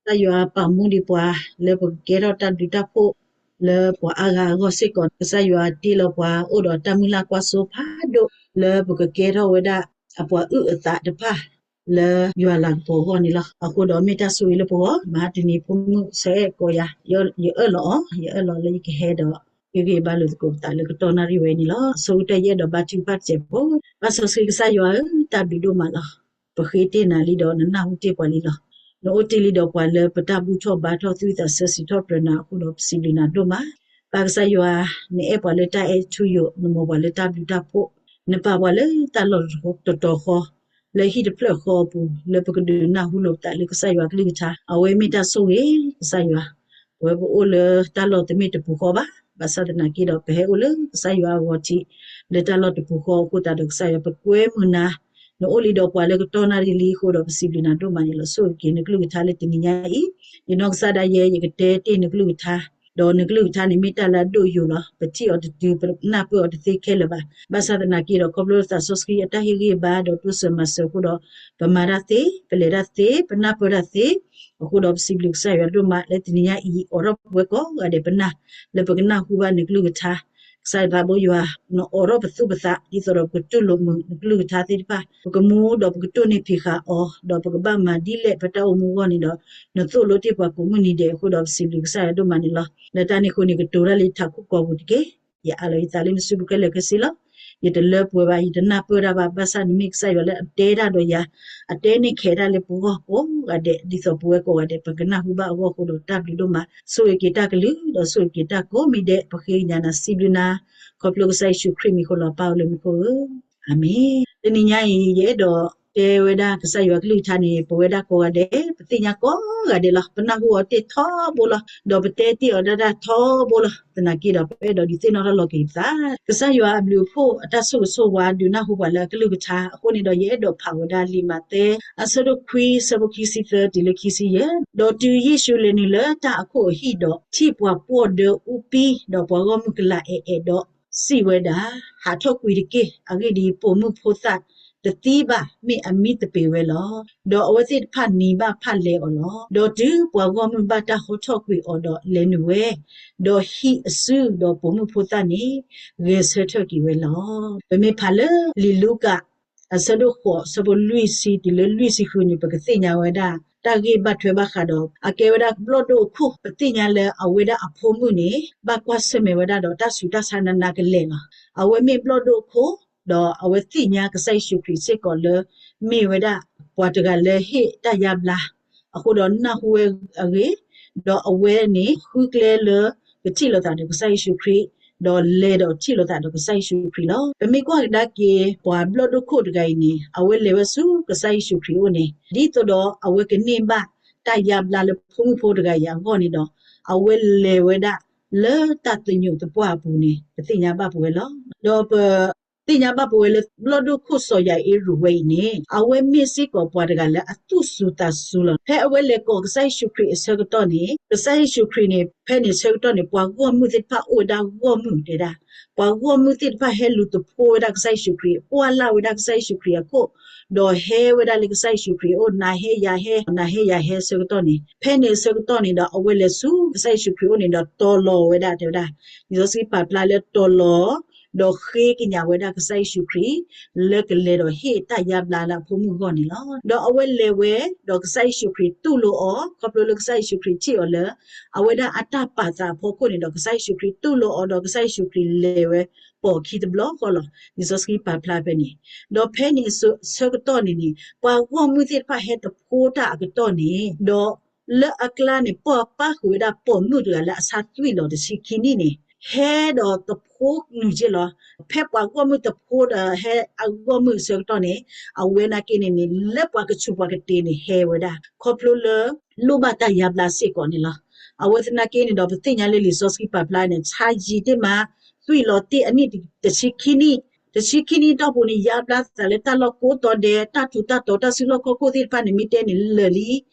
ကစၢ်ယွၤပာ်မူဒံးပှၤ လၢပကကဲထီၣ်တၢ်ဘျုးတၢ်ဖှိၣ် လၢပှၤအါဂၤအဂီၢ်စ့ၢ်ကီး, ကစၢ်ယွၤတ့လီၤပှၤအိၣ်ဒီးတၢ်မုၢ်လၢ်ကွၢ်စိဖးဒိၣ် လၢပကကဲထီၣ်ဝဲဒၣ် အပှၤအုၣ်အသးတဖၣ် လၢယွၤလၤကပီၤအဂီၢ်န့ၣ်လီၤ. အဃိဒီးမ့ၢ်တၢ်ဆိၣ်ဂ့ၤလၢပဂီၢ်, မဟါတနံၤဖိမုၣ်ဆၢအဲၣ်ကိးယၤ, ယအၢၣ်လီၤအီၤ, ယအၢၣ်လီၤလၢယကဟဲဒီး ဟ့ၣ်ဂံၢ်ဘါလိာ်သကိးပသးလၢကတီၢ်နၣ်ရံၣ်ဝဲအံၤန့ၣ်လီၤ. အဆိကတၢၢ်ယအဲၣ်ဒိးဘါထုကဖၣ်တစဲးဖိ, ဘၣ်စီဆှံကစၢ်ယွၤဧၢ, တၢ်ဘျုးဒိၣ်မးလီၤ. ပဃ့တ့ၢ်နၤလံဒီးနနၢ်ဟူတ့ၢ်ပှၤလံလီၤ. နအိၣ်တ့ၢ်လံဒီးပှၤလၢပတၢ်ဘူၣ်ထီၣ်ဘါထီၣ် သူၣ်ဝံၣ်သးဆၢစံးထီၣ်ပတြၢၤနၤအဃိဒီး ပစံးဘျုးနၤဒိၣ်မး. ပၢ်ကစၢ်ယွၤ, နအဲၣ်ပှၤလၢတၢ်အဲၣ်ထူယိာ်, နမ်ပှၤလၢတၢ်လီၢ်တတီၤဃီ လၢဟံၣ်တဖျၢၣ်ဃီအပူၤ လၢပကဒုးနၢ်ဟူလိာ်ပသးလၢကစၢ်ယွၤကလုၢ်ကထါ, အဝဲမ့ၢ်တၢ်ဆိၣ်ဂ့ၤ, ကစၢ်ယွၤ, ပဝဲပအိၣ်လၢတၢ်လီၢ်တမ့ၢ်တပူၤဃီဘၣ်. ဘၣ်ဆၣ်သနာ်က့ဒီး ပဟဲအိၣ်လၢကစၢ်ယွၤအဂီၤထံး လၢတၢ်လီၢ်တပူၤဃီအဃိသတးဒီး ကစၢ်ယွၤ ပကွဲမုာ်နၤ, နအိၣ်လံဒီးပှၤလၢကတီၢ်နၣ်ရံၣ်လံအဃိဒီး ပစံးဘျုးနၤဒိၣ်မးန့ၣ်လီၤ. ဆိၣ်ဂ့ၤက့ၤနကလုၢ်ကထါလၢတနံၤညါအံၤ, ယနီၢ်ကစၢ်ဒၣ်ယဲ ယကတဲတ့ၢ်နကလုၢ်ကထါ, ဒီးနကလုၢ်ကထါန့ၣ်မ့ၢ်တၢ်လၢအဒိၣ်ယိာ်လီၤ. ပထံၣ်အီၤတတုၤ ပနၢ်ပၢၢ်အီၤတသ့ခဲလၢာ်ဘၣ်. ဘၣ်ဆၣ်သနာ်က့ဒီး ခီဖျိလၢသးစီဆှံအတၢ်ဟ့ၣ်ဂံၢ်ဘါဒီးတိစၢၤမၤစၢၤအဃိဒီး ပမၤတၢ်သ့, ပလဲၤတၢ်သ့, ပနၢ်ပၢၢ်တၢ်သ့, အဃိဒီးပစံးဘျုးကစၢ်ယွၤဒိၣ်မးလၢတနံၤညါအံၤ အိးထီၣ်ပဝဲကိးဂၤဒဲးပနၢ် လၢပကနၢ်ဟူဘၣ်နကလုၢ်ကထါ, ကစၢ်ယွၤသးဘိယွၤ, နအိးထီၣ်ပသူၣ်ပသး ဒ်သိးဒီးပကတူၢ်လိာ်မုာ်နကလုၢ်ကထါသ့ၣ်တဖၣ်, ပကမူဒီးပကတိၢ်န့ၢ်ဖံးဃာ်အီၤ, ဒီးပကဘၣ်မၤဒ်လဲၣ်ပတၢ်အိၣ်မူအဂီၢ်န့ၣ်ဒီး နသိၣ်လိတ့ၢ်ပှၤကိးမုၢ်နံၤဒဲးအဃိဒီး ပစံးဘျုးကစၢ်ယွၤဒိၣ်မးန့ၣ်လီၤ. လၢတၢ်န့ၣ်အဃိန့ၣ် ကတိၤတၢ်လၢယထးခိၣ်ကီၤပူၤတက့ၢ်. ယအးလီၤယသးလၢနစုပူၤခဲလၢာ်ခဲဆ့လီၤ. ယတလၢပှဲၤဘၣ်, ယတနၢ်ပၢၢ်တၢ်ဘၣ်, ဘၣ်ဆၣ်နမ့ၢ်ကစၢ်ယွၤလၢအတဲတၢ်ဒီးယၤ, အတဲန့ၢ်ခဲးတၢ်လၢပဂီၢ်ကိးဂၤဒဲး ဒ်သိးပဝဲကိးဂၤဒဲး ပကနၢ်ဟူဘၣ်အဂီၢ်အဃိဒီး တၢ်ဘျုးဒိၣ်မး, ဆိၣ်ဂ့ၤက့ၤတၢ်ကလုၢ် ဒီးဆိၣ်ဂ့ၤက့ၤတၢ်ကိးမံၤဒဲး, ပဃ့ကညးနၤစံးဘျုးနၤ, ခီဖျိကစၢ်ယ့ၣ်ၡူးခရံာ်မံၤဃိလီၤ ပၢ်အိၣ်လၢမူခိၣ်ဧၢ, အၤမ့ၣ်. တနံၤညါအံၤ ယအဲၣ်ဒိးတဲဝဲဒၣ်ကစၢ်ယွၤကလုၢ်ကထါန့ၣ် ပဝဲဒၣ်ကိးဂၤဒဲး ပသ့ၣ်ညါကိးဂၤဒဲးလီၤ. ပနၢ်ဟူအီၤတ့ၢ်ထီဘိလီၤ. ဒီးပတဲတ့ၢ်အီၤဒၣ်တၢ်ထီဘိလီၤ. သနာ်က့ဒီး ပအဲၣ်ဒိးဒုးသ့ၣ်နီၣ်ထီၣ်လီၤက့ၤပသး, ကစၢ်ယွၤအဘျုးအဖှိၣ်အတၢ်ဆိၣ်ဂ့ၤဆိၣ်ဝါ ဒုးနၢ်ဟူပှၤလၢအကလုၢ်ကထါအဃိန့ၣ်ဒီး ယအဲၣ်ဒိးဖးဝဲဒၣ်လံာ်မးသဲ အဆၢဒိၣ်ခွံ ဆၢဖိခံဆံသၢတုၤလၢခံဆံယဲၢ်, ဒီးတုၤယ့ၣ်ၡူးလဲၤနုာ်လၢတၢ်အခိၣ်အဟံၣ်ဒီး ထံၣ်ပှၤပှီၢ်ဒၢအူပံ ဒီးပှၤဂီၢ်မုၢ်ကလၤအဲၣ်အဲၣ်ဒီး စံးဝဲဒၣ်, ဟးထီၣ်ကွံာ်တက့ၢ်. အဂ့ၢ်ဒ်အံၤ, ပိာ်မုၣ်ဖိသၣ်တသံဘၣ် မ့ၢ်အမံသပ့ၤဝဲလီၤ. ဒီးအဝဲသ့ၣ်တဖၣ်နံၤဘၣ်ဖၣ်လဲအီၤလီၤ. ဒီးတုၤပှၤဂီၢ်မုၢ်ဘၣ်တၢ်ဟီထီၣ်ကွံာ်အီၤဒီးလဲၤနုာ်ဝဲ, ဒီးဟံးအစုဒီးပိာ်မုၣ်ဖိသၣ်န့ၣ် ဂဲၤဆၢထၢၣ်က့ၤဝဲလီၤ. ပမ့ၢ်ဖးလၢလံာ်လူၤကၣ် အဆၢဒိၣ်ဃိး ဆၢဖိလွံၢ်ဆံတုၤလၢလွံၢ်ဆံဃုန့ၣ် ပကသ့ၣ်ညါဝဲဒၣ် တၢ်ဂ့ၢ်ဘၣ်ထွဲဘၣ်ဃးဒီး အကဲဝဲဒၣ်ဘျီၣ်ဒိၣ်အခိၣ်, ပသ့ၣ်ညါလၢအဝဲဒၣ်အဖိမုၣ်န့ၣ် ဘၣ်ကွၢ်ဆၢၣ်မဲာ်ဝဲဒၣ်ဒီးတၢ်ဆူးတၢ်ဆါနးနးကလဲာ်လီၤ. အဝဲမ့ၢ်ဘျီၣ်ဒိၣ်အခိၣ်, ဒီးအဝဲသ့ၣ်ညါကစၢ်ယ့ၣ်ၡူးခရံာ်စ့ၢ်ကီးလၢ မ့ၢ်ဝဲဒၣ်ပှၤတဂၤလၢဟ့ၣ်တၢ်ယါဘျါ, အဃိဒီးနၢ်ဟူဝဲအဂ့ၢ်, ဒီးအဝဲန့ၣ်ဃုကျဲလၢ ကထံၣ်လိာ်သးဒီးကစၢ်ယ့ၣ်ၡူးခရံာ်, ဒီးလဲၤဒီးထံၣ်လိာ်သးဒီးကစၢ်ယ့ၣ်ၡူးခရံာ်လီၤ. ပမ့ၢ်ကွၢ်ကဒါက့ၤ ပှၤဘျီၣ်ဒိၣ်ခိၣ်တဂၤအံၤန့ၣ် အဝဲလဲၤဝဲဆူကစၢ်ယ့ၣ်ၡူးခရံာ်အအိၣ်န့ၣ် ဒ်သိးဒီးအဝဲကန့ၢ်ဘၣ်တၢ်ယါဘျါလၢဖိမုၣ်ဖိတဂၤအံၤအဂီၢ်န့ၣ်ဒီး အဝဲလဲၤဝဲဒၣ်လၢတၢ်သညူးသပှၢ်အပူၤန့ၣ် ပသ့ၣ်ညါဘၣ်ပဝဲလီၤ. ဒီးပ သ့ၣ်ညါဘၣ်ပဝဲလၢ ဘျီၣ်ဒိၣ်ခိၣ်စီၤယၤအ့ရူးဝဲအံၤန့ၣ် အဝဲမ့ၢ်စ့ၢ်ကီးပှၤတဂၤလၢအသူၣ်စူၤသးစူၤလီၤ. ဖဲအဝဲလဲၤကိးကစၢ်ယ့ၣ်ၡူးခရံာ်အဆၢကတီၢ်န့ၣ် ကစၢ်ယ့ၣ်ၡူးခရံာ်န့ၣ် ဖဲန့ၣ်ဆၢကတီၢ်န့ၣ် ပှၤဂီၢ်မုၢ်သ့ၣ်တဖၣ်အိၣ်ဝဲဒၣ်ဂီၢ်မုၢ်တဲဒၣ်, ပှၤဂီၢ်မုၢ်သ့ၣ်တဖၣ်ဟဲလူၤသဖှိဝဲဒၣ်ကစၢ်ယ့ၣ်ၡူးခရံာ်, ကွၢ်လၢ်ဝဲဒၣ်ကစၢ်ယ့ၣ်ၡူးခရံာ်အခိၣ်, ဒီးဟဲဝဲဒၣ်လၢကစၢ်ယ့ၣ်ၡူးခရံာ်အအိၣ် နၤဟဲယၤဟဲ နၤဟဲယၤဟဲဆၢကတီၢ်န့ၣ် ဖဲန့ၣ်ဆၢကတီၢ်န့ၣ်ဒီး အဝဲလဲၤဆူကစၢ်ယ့ၣ်ၡူးခရံာ်အအိၣ်န့ၣ်ဒီးတီၤလီၤဝဲဒၣ်တဲဝဲဒၣ် လံာ်စီဆှံပာ်ဖျါလၢတီၤလီၤ ဒီးဃ့ကညးဝဲဒၣ်ကစၢ်ယ့ၣ်ၡူးခရံာ် လၢကလဲၤဒီးဟ့ၣ်တၢ်ယါဘျါလၢအဖိမုၣ်အဂီၢ်န့ၣ်လီၤ. ဒီးအဝဲလဲၤဝဲ ဒီးကစၢ်ယ့ၣ်ၡူးခရံာ်တူၢ်လိာ်အီၤ ခီဖျိလၢကစၢ်ယ့ၣ်ၡူးခရံာ်ထံၣ်အီၤလၢ အဝဲဒၣ်အတၢ်ပာ်သးအဖီခိၣ်န့ၣ်ဒီး ကစၢ်ယ့ၣ်ၡူးခရံာ်တူၢ်လိာ်အီၤဒီးကစၢ်ယ့ၣ်ၡူးခရံာ်လဲၤဝဲပိာ်ခံတဘျီဃီလီၤ. လံာ်စီဆှံပာ်ဖျါဖဲန့ၣ် ဒီးဖဲန့ၣ်ဆၢကတီၢ်န့ၣ်န့ၣ် ပှၤဂီၢ်မုၢ်သ့ၣ်တဖၣ်ဟဲသဖှိတၢ်အကတီၢ်န့ၣ် ဒီး လၢအကျါန့ၣ် ပှၤပၣ်ဃုာ်ဝဲဒၣ်ပိာ်မုၣ်တဂၤလၢအဆါသွံၣ်လီၤတဆံခံနံၣ်န့ၣ် ဟဲဒီးသဖှိနုာ်က့လီၤ. ဖဲပှၤဂီၢ်မုၢ်သဖှိဒီးဟဲအဂီၢ်မုၢ်အဆၢကတီၢ်န့ၣ် အဝဲနာ်က့န့ၣ်န့ၣ် လၢပှၤကဆူးပှၤကတ့ၤန့ၣ်ဟဲဝဲဒၣ် ခီဖျိလၢ လိၣ်ဘၣ်တၢ်ယါဘျါစ့ၢ်ကီးန့ၣ်လီၤ. အဝဲသနာ်က့န့ၣ်ဒီး ပသ့ၣ်ညါလၢလံာ်စီဆှံပာ်ဖျါန့ၣ် ဆါယံာ်တ့ၢ်မး သွံၣ်လီၤတ့ၢ်အနံၣ်တဆံခံနံၣ်, တဆံခံနံၣ်အတီၢ်ပူၤန့ၣ် ယါဘျါသးလၢတၢ်လီၢ်ကိးတီၤဒဲး တၢ်ထူးတၢ်တီၤ တၢ်စုလီၢ်ခီၣ်ခိၣ်သ့ၣ်တဖၣ်န့ၣ် မ့ၢ်တဲန့ၣ်လၢာ်လံ,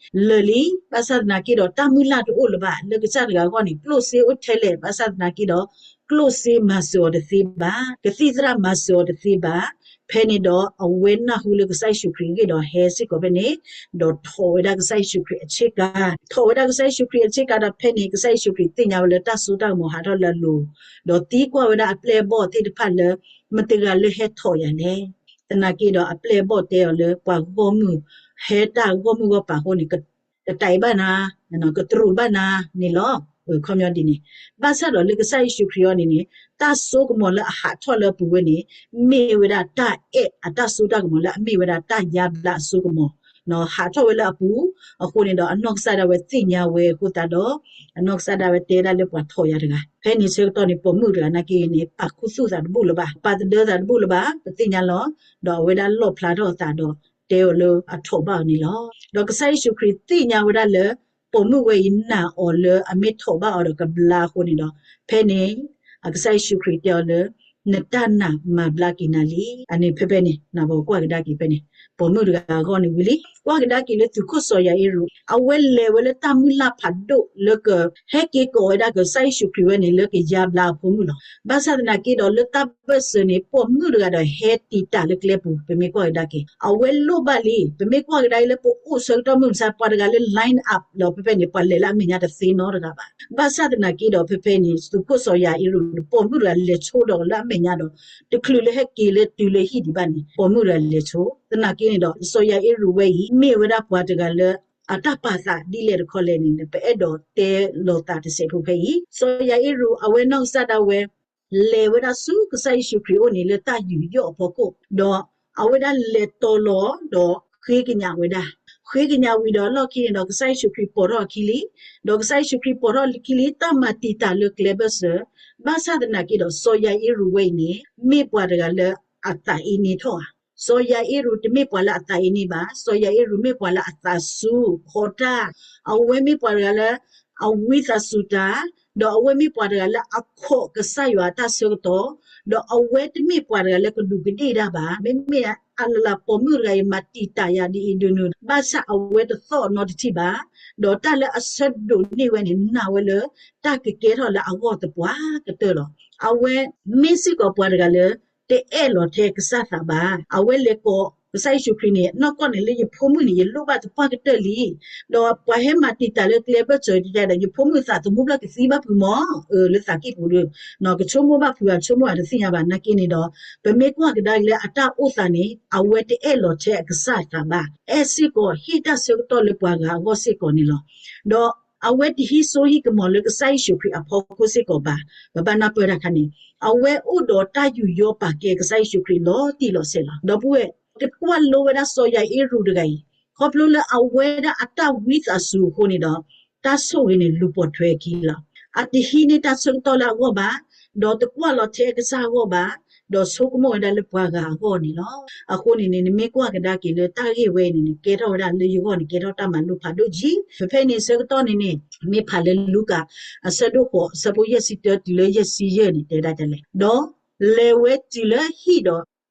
လၢာ်လံ, ဘၣ်ဆၣ်သနာ်က့ဒီး တၢ်မုၢ်လၢ်တအိၣ်လၢၤဘၣ် လၢကစၢ်တဂၤအဂီၢ်န့ၣ် ကျိၣ်စ့အိၣ်ထဲလဲၣ် ဘၣ်ဆၣ်သနာ်က့ဒီး ကျိၣ်စ့မၤစၢၤအီၤတသ့ဘၣ်, ကသံၣ်သရၣ်မၤစၢၤအီၤတသ့ဘၣ်. ဖဲန့ၣ်ဒီးအဝဲနၢ်ဟူလၢကစၢ်ယ့ၣ်ၡူးခရံာ်အဂ့ၢ်ဒီးဟဲစ့ၢ်ကီးဖဲန့ၣ်, ဒီးထိးဝဲဒၣ်ကစၢ်ယ့ၣ်ၡူးခရံာ်အဆ့ကၤ, ထိးဝဲဒၣ်ကစၢ်ယ့ၣ်ၡူးခရံာ်အဆ့ကၤဒီးဖဲန့ၣ် ကစၢ်ယ့ၣ်ၡူးခရံာ်သ့ၣ်ညါဝဲလၢတၢ်စိတၢ်ကမီၤဟးထီၣ်လၢအလိၤ, ဒီးသံကွၢ်ဝဲဒၣ်အပျဲၢ်အဘီၣ်သ့ၣ်တဖၣ်လၢ မတဂၤလၢဟဲထိးယၤလဲၣ်. သနာ်က့ဒီးအပျဲၢ်အဘီၣ်တဲအီၤလၢပှၤဂီၢ်မုၢ်, ဟဲတၢ်ဂီၢ်မုၢ်ဂီၢ်ပၤအဃိန့ၣ် ကတံာ်ဘၣ်နၤ, ကတြူာ်ဘၣ်နၤန့ၣ်လီၤ. ခီပညီဒ်န့ၣ်, ဘၣ်ဆၣ်ဒီးလၢကစၢ်ယ့ၣ်ၡူးခရံာ်အံၤန့ၣ်န့ၣ် တၢ်စိကမီၤလၢအဟးထီၣ်လၢအပူၤဝဲန့ၣ် မ့ၢ်ဝဲဒၣ်တၢ်အဲၣ်အတၢ်စိတၢ်ကမီၤလၢအမ့ၢ်ဝဲဒၣ်တၢ်ယါဘျါအစိကမီၤ ဟးထီၣ်ဝဲလၢအပူၤ, အဃိန့ၣ်ဒီးအနီၢ်ကစၢ်ဒၣ်ဝဲသ့ၣ်ညါဝဲအဃိသတးဒီး အနီၢ်ကစၢ်ဒၣ်ဝဲတဲဒၣ်လၢပှၤထိးယၤတဂၤ, ဖဲန့ၣ်ဆၢကတီၢ်န့ၣ် ပိာ်မုၣ်တဂၤနာ်က့န့ၣ် ပာ်ခူသူၣ်သးတဘူၣ်လၢၤဘၣ်, ပာ်သဒၢသးတဘူၣ်လၢၤဘၣ်, ပသ့ၣ်ညါလီၤ. ဒီးအဝဲဒၣ်လီၣ်ဖျါထီၣ်အသးဒီး တဲအီၤလၢအထိးဘၣ်အီၤန့ၣ်လီၤ. ဒီးကစၢ်ယ့ၣ်ၡူးခရံာ်သ့ၣ်ညါဝဲဒၣ်လၢ ပိာ်မုၣ်ဝဲအံၤနာ်အီၤလၢအမ့ၢ်ထိးဘၣ်အီၤဒီးကဘျါအဃိန့ၣ်ဒီး ဖဲန့ၣ် အကစၢ်ယ့ၣ်ၡူးခရံာ်တဲအီၤလၢ နတၢ်နာ်မၤဘျါက့ၤနၤလံ. အန့ၣ်ဖဲဖဲန့ၣ် နဘၣ်ကွၢ်ကဒါက့ၤဖဲန့ၣ် ပိာ်မုၣ်တဂၤအဂီၢ်န့ၣ်ဝံၤလံ. ကွၢ်ကဒါက့ၤလၢသုးခိၣ်စီၤယၤအ့ရူး, အဝဲလဲၤဝဲလၢတၢ်မုၢ်လၢ်ဖးဒိၣ်လၢကဟဲက့ၤကိးဝဲဒၣ်ကစၢ်ယ့ၣ်ၡူးခရံာ်ဝဲန့ၣ် လၢကယါဘျါအဖိမုၣ်လီၤ. ဘၣ်ဆၣ်သနာ်က့ဒီး လၢတၢ်ဘၢၣ်စၢၤန့ၣ် ပိာ်မုၣ်တဂၤဒီးဟဲတံာ်တာ်လၢကျဲပူၤ ပမ့ၢ်ကွၢ်ကဒါက့ၤ အဝဲလိၣ်ဘၣ်လံ. ပမ့ၢ်ကွၢ်ကဒါလၢပအိၣ်ဆၢကတီၢ်မုၢ်မဆါ ပှၤတဂၤလၢ line up လီၤ ဖဲဖဲန့ၣ် ပှၤလဲၤလၢအမဲာ်ညါတသ့နီတဂၤဘၣ်. ဘၣ်ဆၣ်သနာ်က့ဒီး ဖဲဖဲန့ၣ် သုးခိၣ်စီၤယၤအ့ရူးန့ၣ် ပိာ်မုၣ်တဂၤလဲၤဆိဒီးလၢအမဲာ်ညါဒီး တချုးလၢဟဲက့ၤလၢတုၤလၢဟံၣ်ဒံးဘၣ်န့ၣ် ပိာ်မုၣ်တဂၤလဲၤဆိ. သနာ်က့န့ၣ်ဒီး စီၤယၤအ့ရူးဝဲအံၤ မ့ၢ်ဝဲဒၣ်ပှၤတဂၤလၢ အတၢ်ပာ်သးဒ်လဲၣ်တခီလဲၣ်န့ၣ် ပအဲၣ်ဒိးတဲလီၤသးတစဲးဖိဖဲအံၤ. စီၤယၤအ့ရူး အဝဲနီၢ်ကစၢ်ဒၣ်ဝဲ လဲၤဝဲဒၣ်ဆူကစၢ်ယ့ၣ်ၡူးခရံာ်အအိၣ်န့ၣ် လၢတၢ်ယူးယီၣ်အဖီခိၣ်, ဒီးအဝဲဒၣ်လဲၤတီၤလီၤဒီးဃ့ကညးဝဲဒၣ်. ဃ့ကညးဝံၤဒီးအလီၢ်ခံန့ၣ်ဒီး ကစၢ်ယ့ၣ်ၡူးခရံာ်ပိာ်ထီၣ်အခံလံ, ဒီးကစၢ်ယ့ၣ်ၡူးခရံာ်ပိာ်ထီၣ်အခံလံ တၢ်မၤတံာ်တာ်လၢကျဲဘၢၣ်စၢၤ, ဘၣ်ဆၣ်သနာ်က့ဒီး စီၤယၤအ့ရူးဝဲအံၤန့ၣ် မ့ၢ်ပှၤတဂၤလၢအသးအ့န့ထီၣ်ဧါ. စီၤယၤအ့ရူးတမ့ၢ်ပှၤလၢအသးအ့န့ဘၣ်, စီၤယၤအ့ရူးမ့ၢ်ပှၤလၢအသးစူၤဃီၤတၢ်, အဝဲမ့ၢ်ပှၤတဂၤလၢ အဝံသးစူၤတၢ်, ဒီးအဝဲမ့ၢ်ပှၤတဂၤလၢအခီၣ်ကစၢ်ယွၤအတၢ်ဆၢကတီၢ်, ဒီးအဝဲတမ့ၢ်ပှၤတဂၤလၢကဒူးကဒ့ၣ်တၢ်ဘၣ်, မ့မ့ၢ်အလၤပိာ်မုၣ်တဂၤအံၤ မၤတံာ်တာ်ယၤဒ်အံၤဒ်နုၤ, ဘၣ်ဆၣ်အဝဲတသီၣ်နီတထံၣ်ဘၣ်, ဒီးတၢ်လၢအဆၢဒိးန့ၢ်ဝဲန့ၣ် နာ်ဝဲလၢ တၢ်ကကဲထီၣ်လၢအဂီၢ်သပှၢ်ကတၢၢ်လီၤ. အဝဲမ့ၢ်စ့ၢ်ကီးပှၤတဂၤလၢ တအဲၣ်လီၤထဲကစၢ်သးဘၣ်. အဝဲလဲၤကိးကစၢ်ယ့ၣ်ၡူးခရံာ်န့ၣ် နီၢ်ကီၢ်န့ၣ်လၢယဖိမုၣ်န့ၣ် ယလိၣ်ဘၣ်သပှၢ်ကတၢၢ်လံ. ဒီးပှၤဟဲမၤတံာ်တာ်လၢကျဲဘၢၣ်စၢၤတယါဒီး ယဖိမုၣ်သးသမူဘျီၣ်ကသံဘၣ်ဖုးမီၢ်, အၢ လၢသးကံၢ်ပူၤဒီး ကဆိကမိၣ်ဘၣ်ဖုးဧါ ဆိကမိၣ်ဧါတသ့ၣ်ညါဘၣ် နာ်က့န့ၣ်ဒီး ပမ့ၢ်ကွၢ်ကဒါက့ၤလၢအတၢ်အိၣ်သးန့ၣ် အဝဲတအဲၣ်လီၤထဲအကစၢ်သးဘၣ်. အဲၣ်စ့ၢ်ကီးဟ့ၣ်တၢ်ဆၢကတီၢ်လၢပှၤဂၤအဂီၢ်စ့ၢ်ကီးန့ၣ်လီၤ. ဒီးအဝဲတဟံးစိဟံးကမီၤလၢကစၢ်ယ့ၣ်ၡူးခရံာ်အဖီခိၣ်စ့ၢ်ကီးဘၣ်. ပဘၣ်နၢ်ပၢၢ်တၢ်ခါန့ၣ် အဝဲအိၣ်ဒီးတၢ်ယူးယီၣ်ပာ်ကဲကစၢ်ယ့ၣ်ၡူးခရံာ်လီၤတံၢ်လီၤဆဲးလီၤ. ဒီပုၢ်ဝဲၢ် ပကကွၢ်လိဝဲဒၣ်စီၤယၤအ့ရူးတဂၤအံၤ, ခီဖျိလၢအဝဲဒၣ်အတၢ်ဝံသးစူၤအဃိန့ၣ်ဒီး တၢ်ဆိၣ်ဂ့ၤန့ၣ်လူၤပိာ်ထွဲအခံလီၤ. အတဟံးန့ၢ်တၢ်ဆၢကတီၢ်လၢအဂီၢ်ဘၣ်, ဒီးတကွၢ်လီၤထဲအကစၢ်အဂီၢ်ဘၣ်, ဒီးဆိကမိၣ်ဝဲဒၣ်လၢပှၤဂၤအဂီၢ်န့ၣ်လီၤ. အဃိန့ၣ်န့ၣ် နမ့ၢ်ကွၢ်ကဒါက့ၤလၢတၢ်ဂ့ၢ်ဝဲအံၤန့ၣ်န့ၣ် ကဲထီၣ်ဝဲဒၣ်လၢယဂီၢ်န့ၣ် ကဲထီၣ်တၢ်မၤလိဖးဒိၣ်ကံ. ဖဲဖဲန့ၣ်ဆၢကတီၢ်န့ၣ်န့ၣ် မ့ၢ်ဖးလၢလူၤကၣ် အဆၢဒိၣ်ဃိး အဆၢဖိယဲၢ်ဆံတၢတုၤလၢယဲၢ်ဆံယဲၢ်န့ၣ် တဲဒၣ်ဒ်လဲၣ်. ဒီးလဲၤဝဲတုၤလၢဟံၣ်ဒီး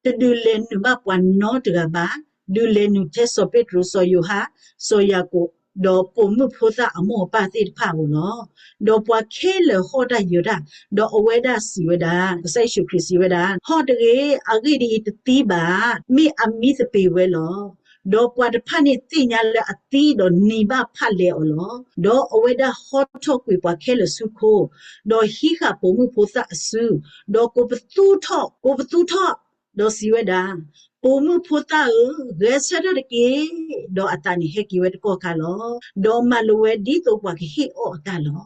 တဒုးလဲၤနုာ်ဘၣ်ပှၤနီတဂၤဘၣ်, ဒုးလဲၤနုာ်ထဲစီၤပ့းတရူး, စီၤယိၤဟၣ်, စီၤယၤကိာ်, ဒီးပိာ်မုၣ်ဖိသၣ်အမိၢ်အပၢ်သ့ၣ်တဖၣ်ဧိၤလီၤ. ဒီးပှၤခဲလၢာ်ဟီၣ်တၢ်ယၢၤတၢ်, ဒီးအဝဲဒၣ်စံးဝဲဒၣ်, ကစၢ်ယ့ၣ်ၡူးခရံာ်စံးဝဲဒၣ်, ဟီၣ်တဂ့ၤ, အဂ့ၢ်ဒ်အံၤတသံဘၣ်, မ့ၢ်အမံသပ့ၤဝဲလီၤ. ဒီးပှၤတဖၣ်န့ၣ်သ့ၣ်ညါလၢအသံဒီးနံၤဘၣ်ဖၣ်လဲအီၤလီၤ. ဒီးအဝဲဒၣ်ဟီထီၣ်ကွံာ်ပှၤခဲလၢာ်ဆူခိ, ဒီးဟံးဃာ်ပိာ်မုၣ်ဖိသၣ်အစု, ဒီးကိးပသူထီၣ်, ကိးပသူထီၣ်, ဒီးစံးဝဲဒၣ်, ပိာ်မုၣ်ဖိသၣ်ဧၢ, ဂဲၤဆၢထၢၣ်တက့ၢ်. ဒီးအသးန့ၣ်ဟဲက့ၤဝဲတကီၢ်ခါလီၤ. ဒီးမၤလိဝဲဒ်သိးပှၤကဟ့ၣ်အီၣ်အတၢ်လီၤ.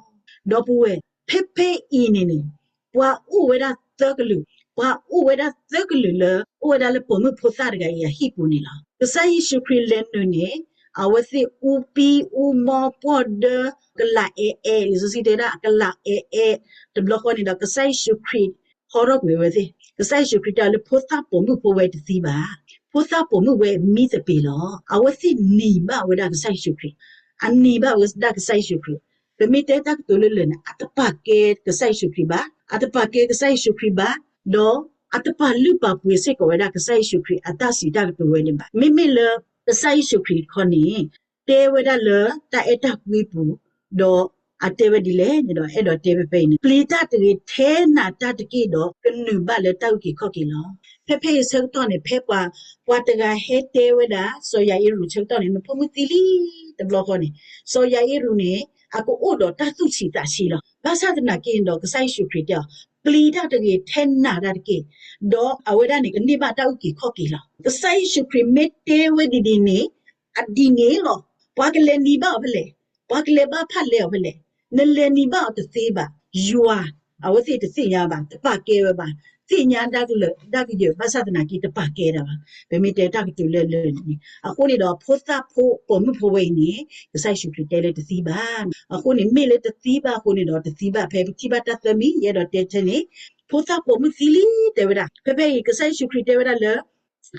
ဒီပုၢ်ဝဲၢ်, ဖဲဖဲအံၤန့ၣ်န့ၣ် ပှၤအိၣ်ဝဲဒၣ်သၢကလုာ်, ပှၤအိၣ်ဝဲဒၣ်သၢကလုာ်လၢ အိၣ်ဝဲဒၣ်လၢပိာ်မုၣ်ဖိသၣ်တဂၤအံၤအဟံၣ်ပူၤန့ၣ်လီၤ. ကစၢ်ယ့ၣ်ၡူးခရံာ်လဲၤနုာ်န့ၣ် အဝဲသ့ၣ်အူပံအူမီပှီၢ်ဒၢ ကလးအဲၣ်အဲၣ်, လံာ်စီဆှံတဲဒၣ် ကလးအဲၣ်အဲၣ်, တဘျီဃီန့ၣ်ဒီး ကစၢ်ယ့ၣ်ၡူးခရံာ်ဟီထီၣ်ကွံာ်ဝဲသ့ၣ်, ကစၢ်ယ့ၣ်ၡူးခရံာ်တဲလၢဖိသၣ်ပိာ်မုၣ်ဖိဝဲတသံဘၣ်, ဖိသၣ်ပိာ်မုၣ်ဝဲမံသပ့ၤလီၤ. အဝဲသ့ၣ်နံၤဘၣ်ဝဲဒၣ်ကစၢ်ယ့ၣ်ၡူးခရံာ်, အနံၤဘၣ်ဝဲဒၣ်ကစၢ်ယ့ၣ်ၡူးခရံာ်, ပမ့ၢ်တဲတၢ်ကတိၤလၢလၢာ်န့ၣ် အတပာ်ကဲကစၢ်ယ့ၣ်ၡူးခရံာ်ဘၣ်, အတပာ်ကဲကစၢ်ယ့ၣ်ၡူးခရံာ်ဘၣ်, ဒီးအတပာ်လုၢ်ပာ်ပှ့ၤစ့ၢ်ကီးဝဲဒၣ်ကစၢ်ယ့ၣ်ၡူးခရံာ်အတၢ်စံးတၢ်ကတိၤဝဲန့ၣ်ဘၣ်. မ့မ့ၢ်လၢကစၢ်ယ့ၣ်ၡူးခရံာ်တခီန့ၣ် တဲဝဲဒၣ်လၢတၢ်အဲၣ်တၢ်ကွံပူၤ, ဒီး အတဲဝဲဒ်လဲၣ်န့ၣ်ဒီး အဲၣ်ဒိးတဲဖဲဖဲအံၤန့ၣ် ပျံၤတၢ်တဂ့ၤ, ထဲနၤတၢ်တက့ၢ်ဒီး ကနုာ်ဘၣ်လၢတၢ်အုၣ်က့ၤခီၣ်က့ၤလီၤ. ဖဲဖဲအံၤဆၢကတီၢ်န့ၣ် ဖဲပှၤ ပှၤတဂၤဟဲတဲဝဲဒၣ် စီၤယၤအ့ရူးဆၢကတီၢ်န့ၣ် နဖိမုၣ်သံလံတဘျီဃီန့ၣ်, စီၤယၤအ့ရူးန့ၣ် အကအိၣ်ဒီးတၢ်သူၣ်ဆံးသးဆံးလီၤ. ဘၣ်ဆၣ်သနာ်က့န့ၣ်ဒီး ကစၢ်ယ့ၣ်ၡူးခရံာ်တဲအီၤ, ပျံၤတၢ်တဂ့ၤ, ထဲနၤတၢ်တက့ၢ်, ဒီးအဝဲဒၣ်န့ၣ် ကန့ၢ်ဘၣ်တၢ်အုၣ်က့ၤခီၣ်က့ၤလီၤ. ကစၢ်ယ့ၣ်ၡူးခရံာ်မ့ၢ်တဲဝဲဒ်န့ၣ်န့ၣ် အဒ်န့ၣ်လီၤ. ပှၤကလဲၤနံၤဘၣ်အီၤဖဲလဲၣ်, ပှၤကလဲၤဘၣ်ဖၣ်လဲအီၤဖဲလဲၣ်, နလဲၤနံၤဘၣ်အီၤတသ့ဘၣ်. ယွၤ အဝဲသ့ၣ်တသ့ၣ်ညါဘၣ်, တပာ်ကဲဝဲဘၣ်, သ့ၣ်ညါဒၣ်ကလုာ်ဒၣ်ကယၢၤ ဘၣ်ဆၣ်သနာ်က့တပာ်ကဲဒၣ်ဘၣ်. ပမ့ၢ်တဲတၢ်ကတိၤလၢလၢာ်န့ၣ် အဃိန့ၣ်ဒီး ဖိသၣ်ဖိပိာ်မုၣ်ဖိဝဲအံၤန့ၣ် ကစၢ်ယ့ၣ်ၡူးခရံာ်တဲလၢတသံဘၣ်. အဃိန့ၣ် မ့ၢ်လၢတသံဘၣ်အဃိန့ၣ်ဒီး တသံဘၣ် ဖဲပထံၣ်ဘၣ်တၢ်သၢမံၤ ယအဲၣ်ဒိးတဲထဲန့ၣ်, ဖိသၣ်ပိာ်မုၣ်သံလံ တဲဝဲဒၣ်. ဖဲဖဲအံၤ ကစၢ်ယ့ၣ်ၡူးခရံာ်တဲဝဲဒၣ်လၢ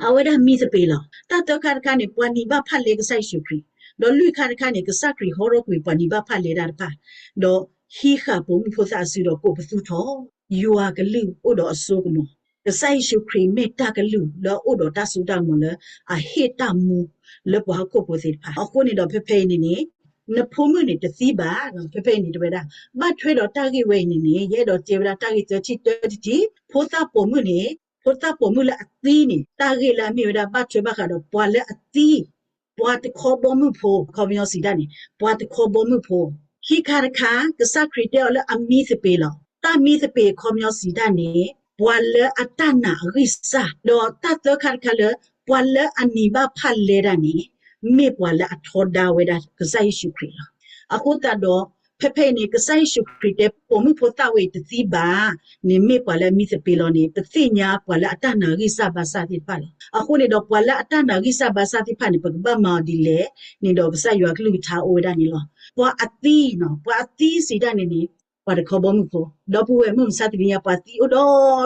အဝဲဒၣ်မံသပ့ၤလီၤ. တၢ်သၢခါတခါန့ၣ် ပှၤနံၤဘၣ်ဖၣ်လဲကစၢ်ယ့ၣ်ၡူးခရံာ်, ဒီးလွံၢ်ခါတခါန့ၣ်ကစၢ်ခရံာ်ဟီထီၣ်ကွံာ်ပှၤနံၤဘၣ်ဖၣ်လဲတၢ်တဖၣ်, ဒီးဟံးဃာ်ပိာ်မုၣ်ဖိသၣ်အစုဒီးကိးပသူထီၣ်, ယွၤကလုၢ်အိၣ်ဒီးအစိကမီၤ, ကစၢ်ယ့ၣ်ၡူးခရံာ်မ့ၢ်တၢ်ကလုၢ်လၢအအိၣ်ဒီးတၢ်စိတၢ်ကမီၤလၢ အဟ့ၣ်တၢ်မူလၢပှၤဟီၣ်ခိၣ်ဖိသ့ၣ်တဖၣ်. အဃိန့ၣ်ဒီး ဖဲဖဲအံၤန့ၣ်န့ၣ် နဖိမုၣ်န့ၣ်တသံဘၣ်, ဖဲဖဲအံၤန့ၣ်တဲဝဲဒၣ်, ဘၣ်ထွဲဒီးတၢ်ဂ့ၢ်ဝဲအံၤန့ၣ်န့ၣ် ယအဲၣ်ဒိးတဲဝဲဒၣ်တၢ်ဂ့ၢ်သၢထံၣ်တၢတထံၣ်, ဖိသၣ်ပိာ်မုၣ်န့ၣ်, ဖိသၣ်ပိာ်မုၣ်လၢအသံန့ၣ် တၢ်ဂ့ၢ်လၢအမ့ၢ်ဝဲဒၣ်ဘၣ်ထွဲဘၣ်ဃးဒီးပှၤလၢအသံ, ပှၤတခီဘီမုၢ်ဖိ, ခီပညီစံးတၢ်န့ၣ် ပှၤတခီဘီမုၢ်ဖိ. ခံခါတခါ ကစၢ်ခရံာ်တဲအီၤလၢအမံသပ့ၤလီၤ. တၢ်မံသပ့ၤခီပညီစံးတၢ်န့ၣ် ပှၤလၢအတၢ်နာ်အဂံၢ်စၢ်, ဒီးတၢ်သၢခါတခါလၢ ပှၤလၢအနံၤဘၣ်ဖၣ်လဲတၢ်န့ၣ် မ့ၢ်ပှၤလၢအထီဒါဝဲဒၣ်ကစၢ်ယ့ၣ်ၡူးခရံာ်လီၤ. အဃိသတးဒီး ဖဲဖဲအံၤန့ၣ် ကစၢ်ယ့ၣ်ၡူးခရံာ်တဲပိာ်မုၣ်ဖိသၣ်ဝဲအံၤတသံဘၣ်န့ၣ် မ့ၢ်ပှၤလၢအမံသပ့ၤလီၤန့ၣ် ပသ့ၣ်ညါပှၤလၢအတၢ်နာ်ဂံၢ်စၢ်ဘါစၢ်သ့ၣ်တဖၣ်လီၤ. အဃိန့ၣ်ဒီး ပှၤလၢအတၢ်နာ်ဂံၢ်စၢ်ဘါစၢ်သ့ၣ်တဖၣ်န့ၣ် ပကဘၣ်မၤအီၤဒ်လဲၣ်န့ၣ်ဒီး ကစၢ်ယွၤကလုၢ်ကထါအိၣ်ဝဲဒၣ်န့ၣ်လီၤ. ပှၤအသံ, ပှၤအသံစံးတၢ်န့ၣ်န့ၣ် ပှၤတခီဘီမုၢ်ဖိ, ဒီပုၢ်ဝဲၢ်မုၢ်မဆါတနံၤညါ ပှၤသံအိၣ်ဒ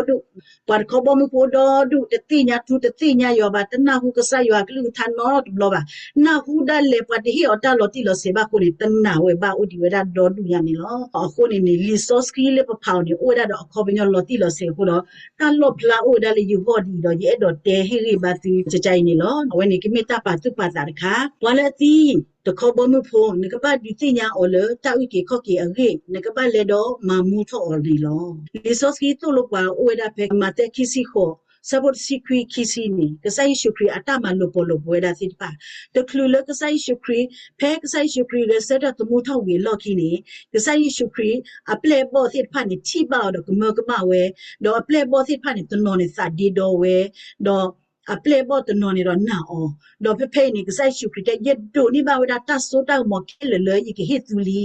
ီဒူၣ်, ပှၤတခီဘီမုၢ်ဖိအိၣ်ဒီဒူၣ်, တသ့ၣ်ညါထူတသ့ၣ်ညါယွၤဘၣ်, တနၢ်ဟူကစၢ်ယွၤကလုၢ်ကထါနီတဘျီဘၣ်, နၢ်ဟူဒၣ်လဲာ်ပှၤတဟ့ၣ်အီၤတၢ်လီၤတံၢ်လီၤဆဲးဘၣ်အဃိန့ၣ် တနာ်ဝဲဘၣ်အိၣ်ဒံးဝဲဒၣ်ဒီဒူၣ်ညါန့ၣ်လီၤ. အဃိန့ၣ်န့ၣ် လံာ်စီဆှံလၢပဖးအီၤန့ၣ် အိၣ်ဝဲဒၣ်ဒီးအခီပညီလီၤတံၢ်လီၤဆဲးအဃိဒီး တၢ်လီၣ်ဖျါအိၣ်ဝဲဒၣ်လၢယဂီၢ်ဒ်အံၤဒီး ယအဲၣ်ဒိးတဲဟ့ၣ်ဂံၢ်ဘါသုကကအံၤန့ၣ်လီၤ. အဝဲန့ၣ်ကမ့ၢ်တၢ်ပာ်သူၣ်ပာ်သးတခါ, ပှၤလၢအသံ တခီဘီမုၢ်ဖိ နကဘၣ်ဒုးသ့ၣ်ညါအီၤလၢတၢ်အုၣ်က့ၤခီၣ်က့ၤအဂ့ၢ်, နကဘၣ်လဲၤဒီးမၤမူထီၣ်အီၤန့ၣ်လီၤ. လံာ်စီဆှံသိၣ်လိပှၤအိၣ်ဝဲဒၣ်ဖဲမးသဲခံဆံဃိး, ဆၢဖိတဆံခွံခံဆံန့ၣ် ကစၢ်ယ့ၣ်ၡူးခရံာ်အတၢ်မၤလိာ်ပီၢ်လိာ်ပဝဲဒၣ်သ့ၣ်တဖၣ်, တချုးလၢကစၢ်ယ့ၣ်ၡူးခရံာ်, ဖဲကစၢ်ယ့ၣ်ၡူးခရံာ်ဂဲၤဆၢထၢၣ်သမူထီၣ်ဝံၤအလီၢ်ခံန့ၣ် ကစၢ်ယ့ၣ်ၡူးခရံာ်အပျဲၢ်အဘီၣ်သ့ၣ်တဖၣ်န့ၣ် ထံၣ်ဘၣ်အီၤဒီးကမၢကမၣ်ဝဲ, ဒီးအပျဲၢ်အဘီၣ်သ့ၣ်တဖၣ်န့ၣ် တနီၤန့ၣ်သးဒ့ဒီဝဲ, ဒီး အပျဲၢ်အဘီၣ်တနီၤန့ၣ်ဒီးနာ်အီၤ, ဒီးဖဲဖဲအံၤန့ၣ် ကစၢ်ယ့ၣ်ၡူးခရံာ်တဲ ယဒိးန့ၢ်ဘၣ်ဝဲဒၣ်တၢ်စိတၢ်ကမီၤခဲလၢာ်လၢယကဟ့ၣ်သုလံ.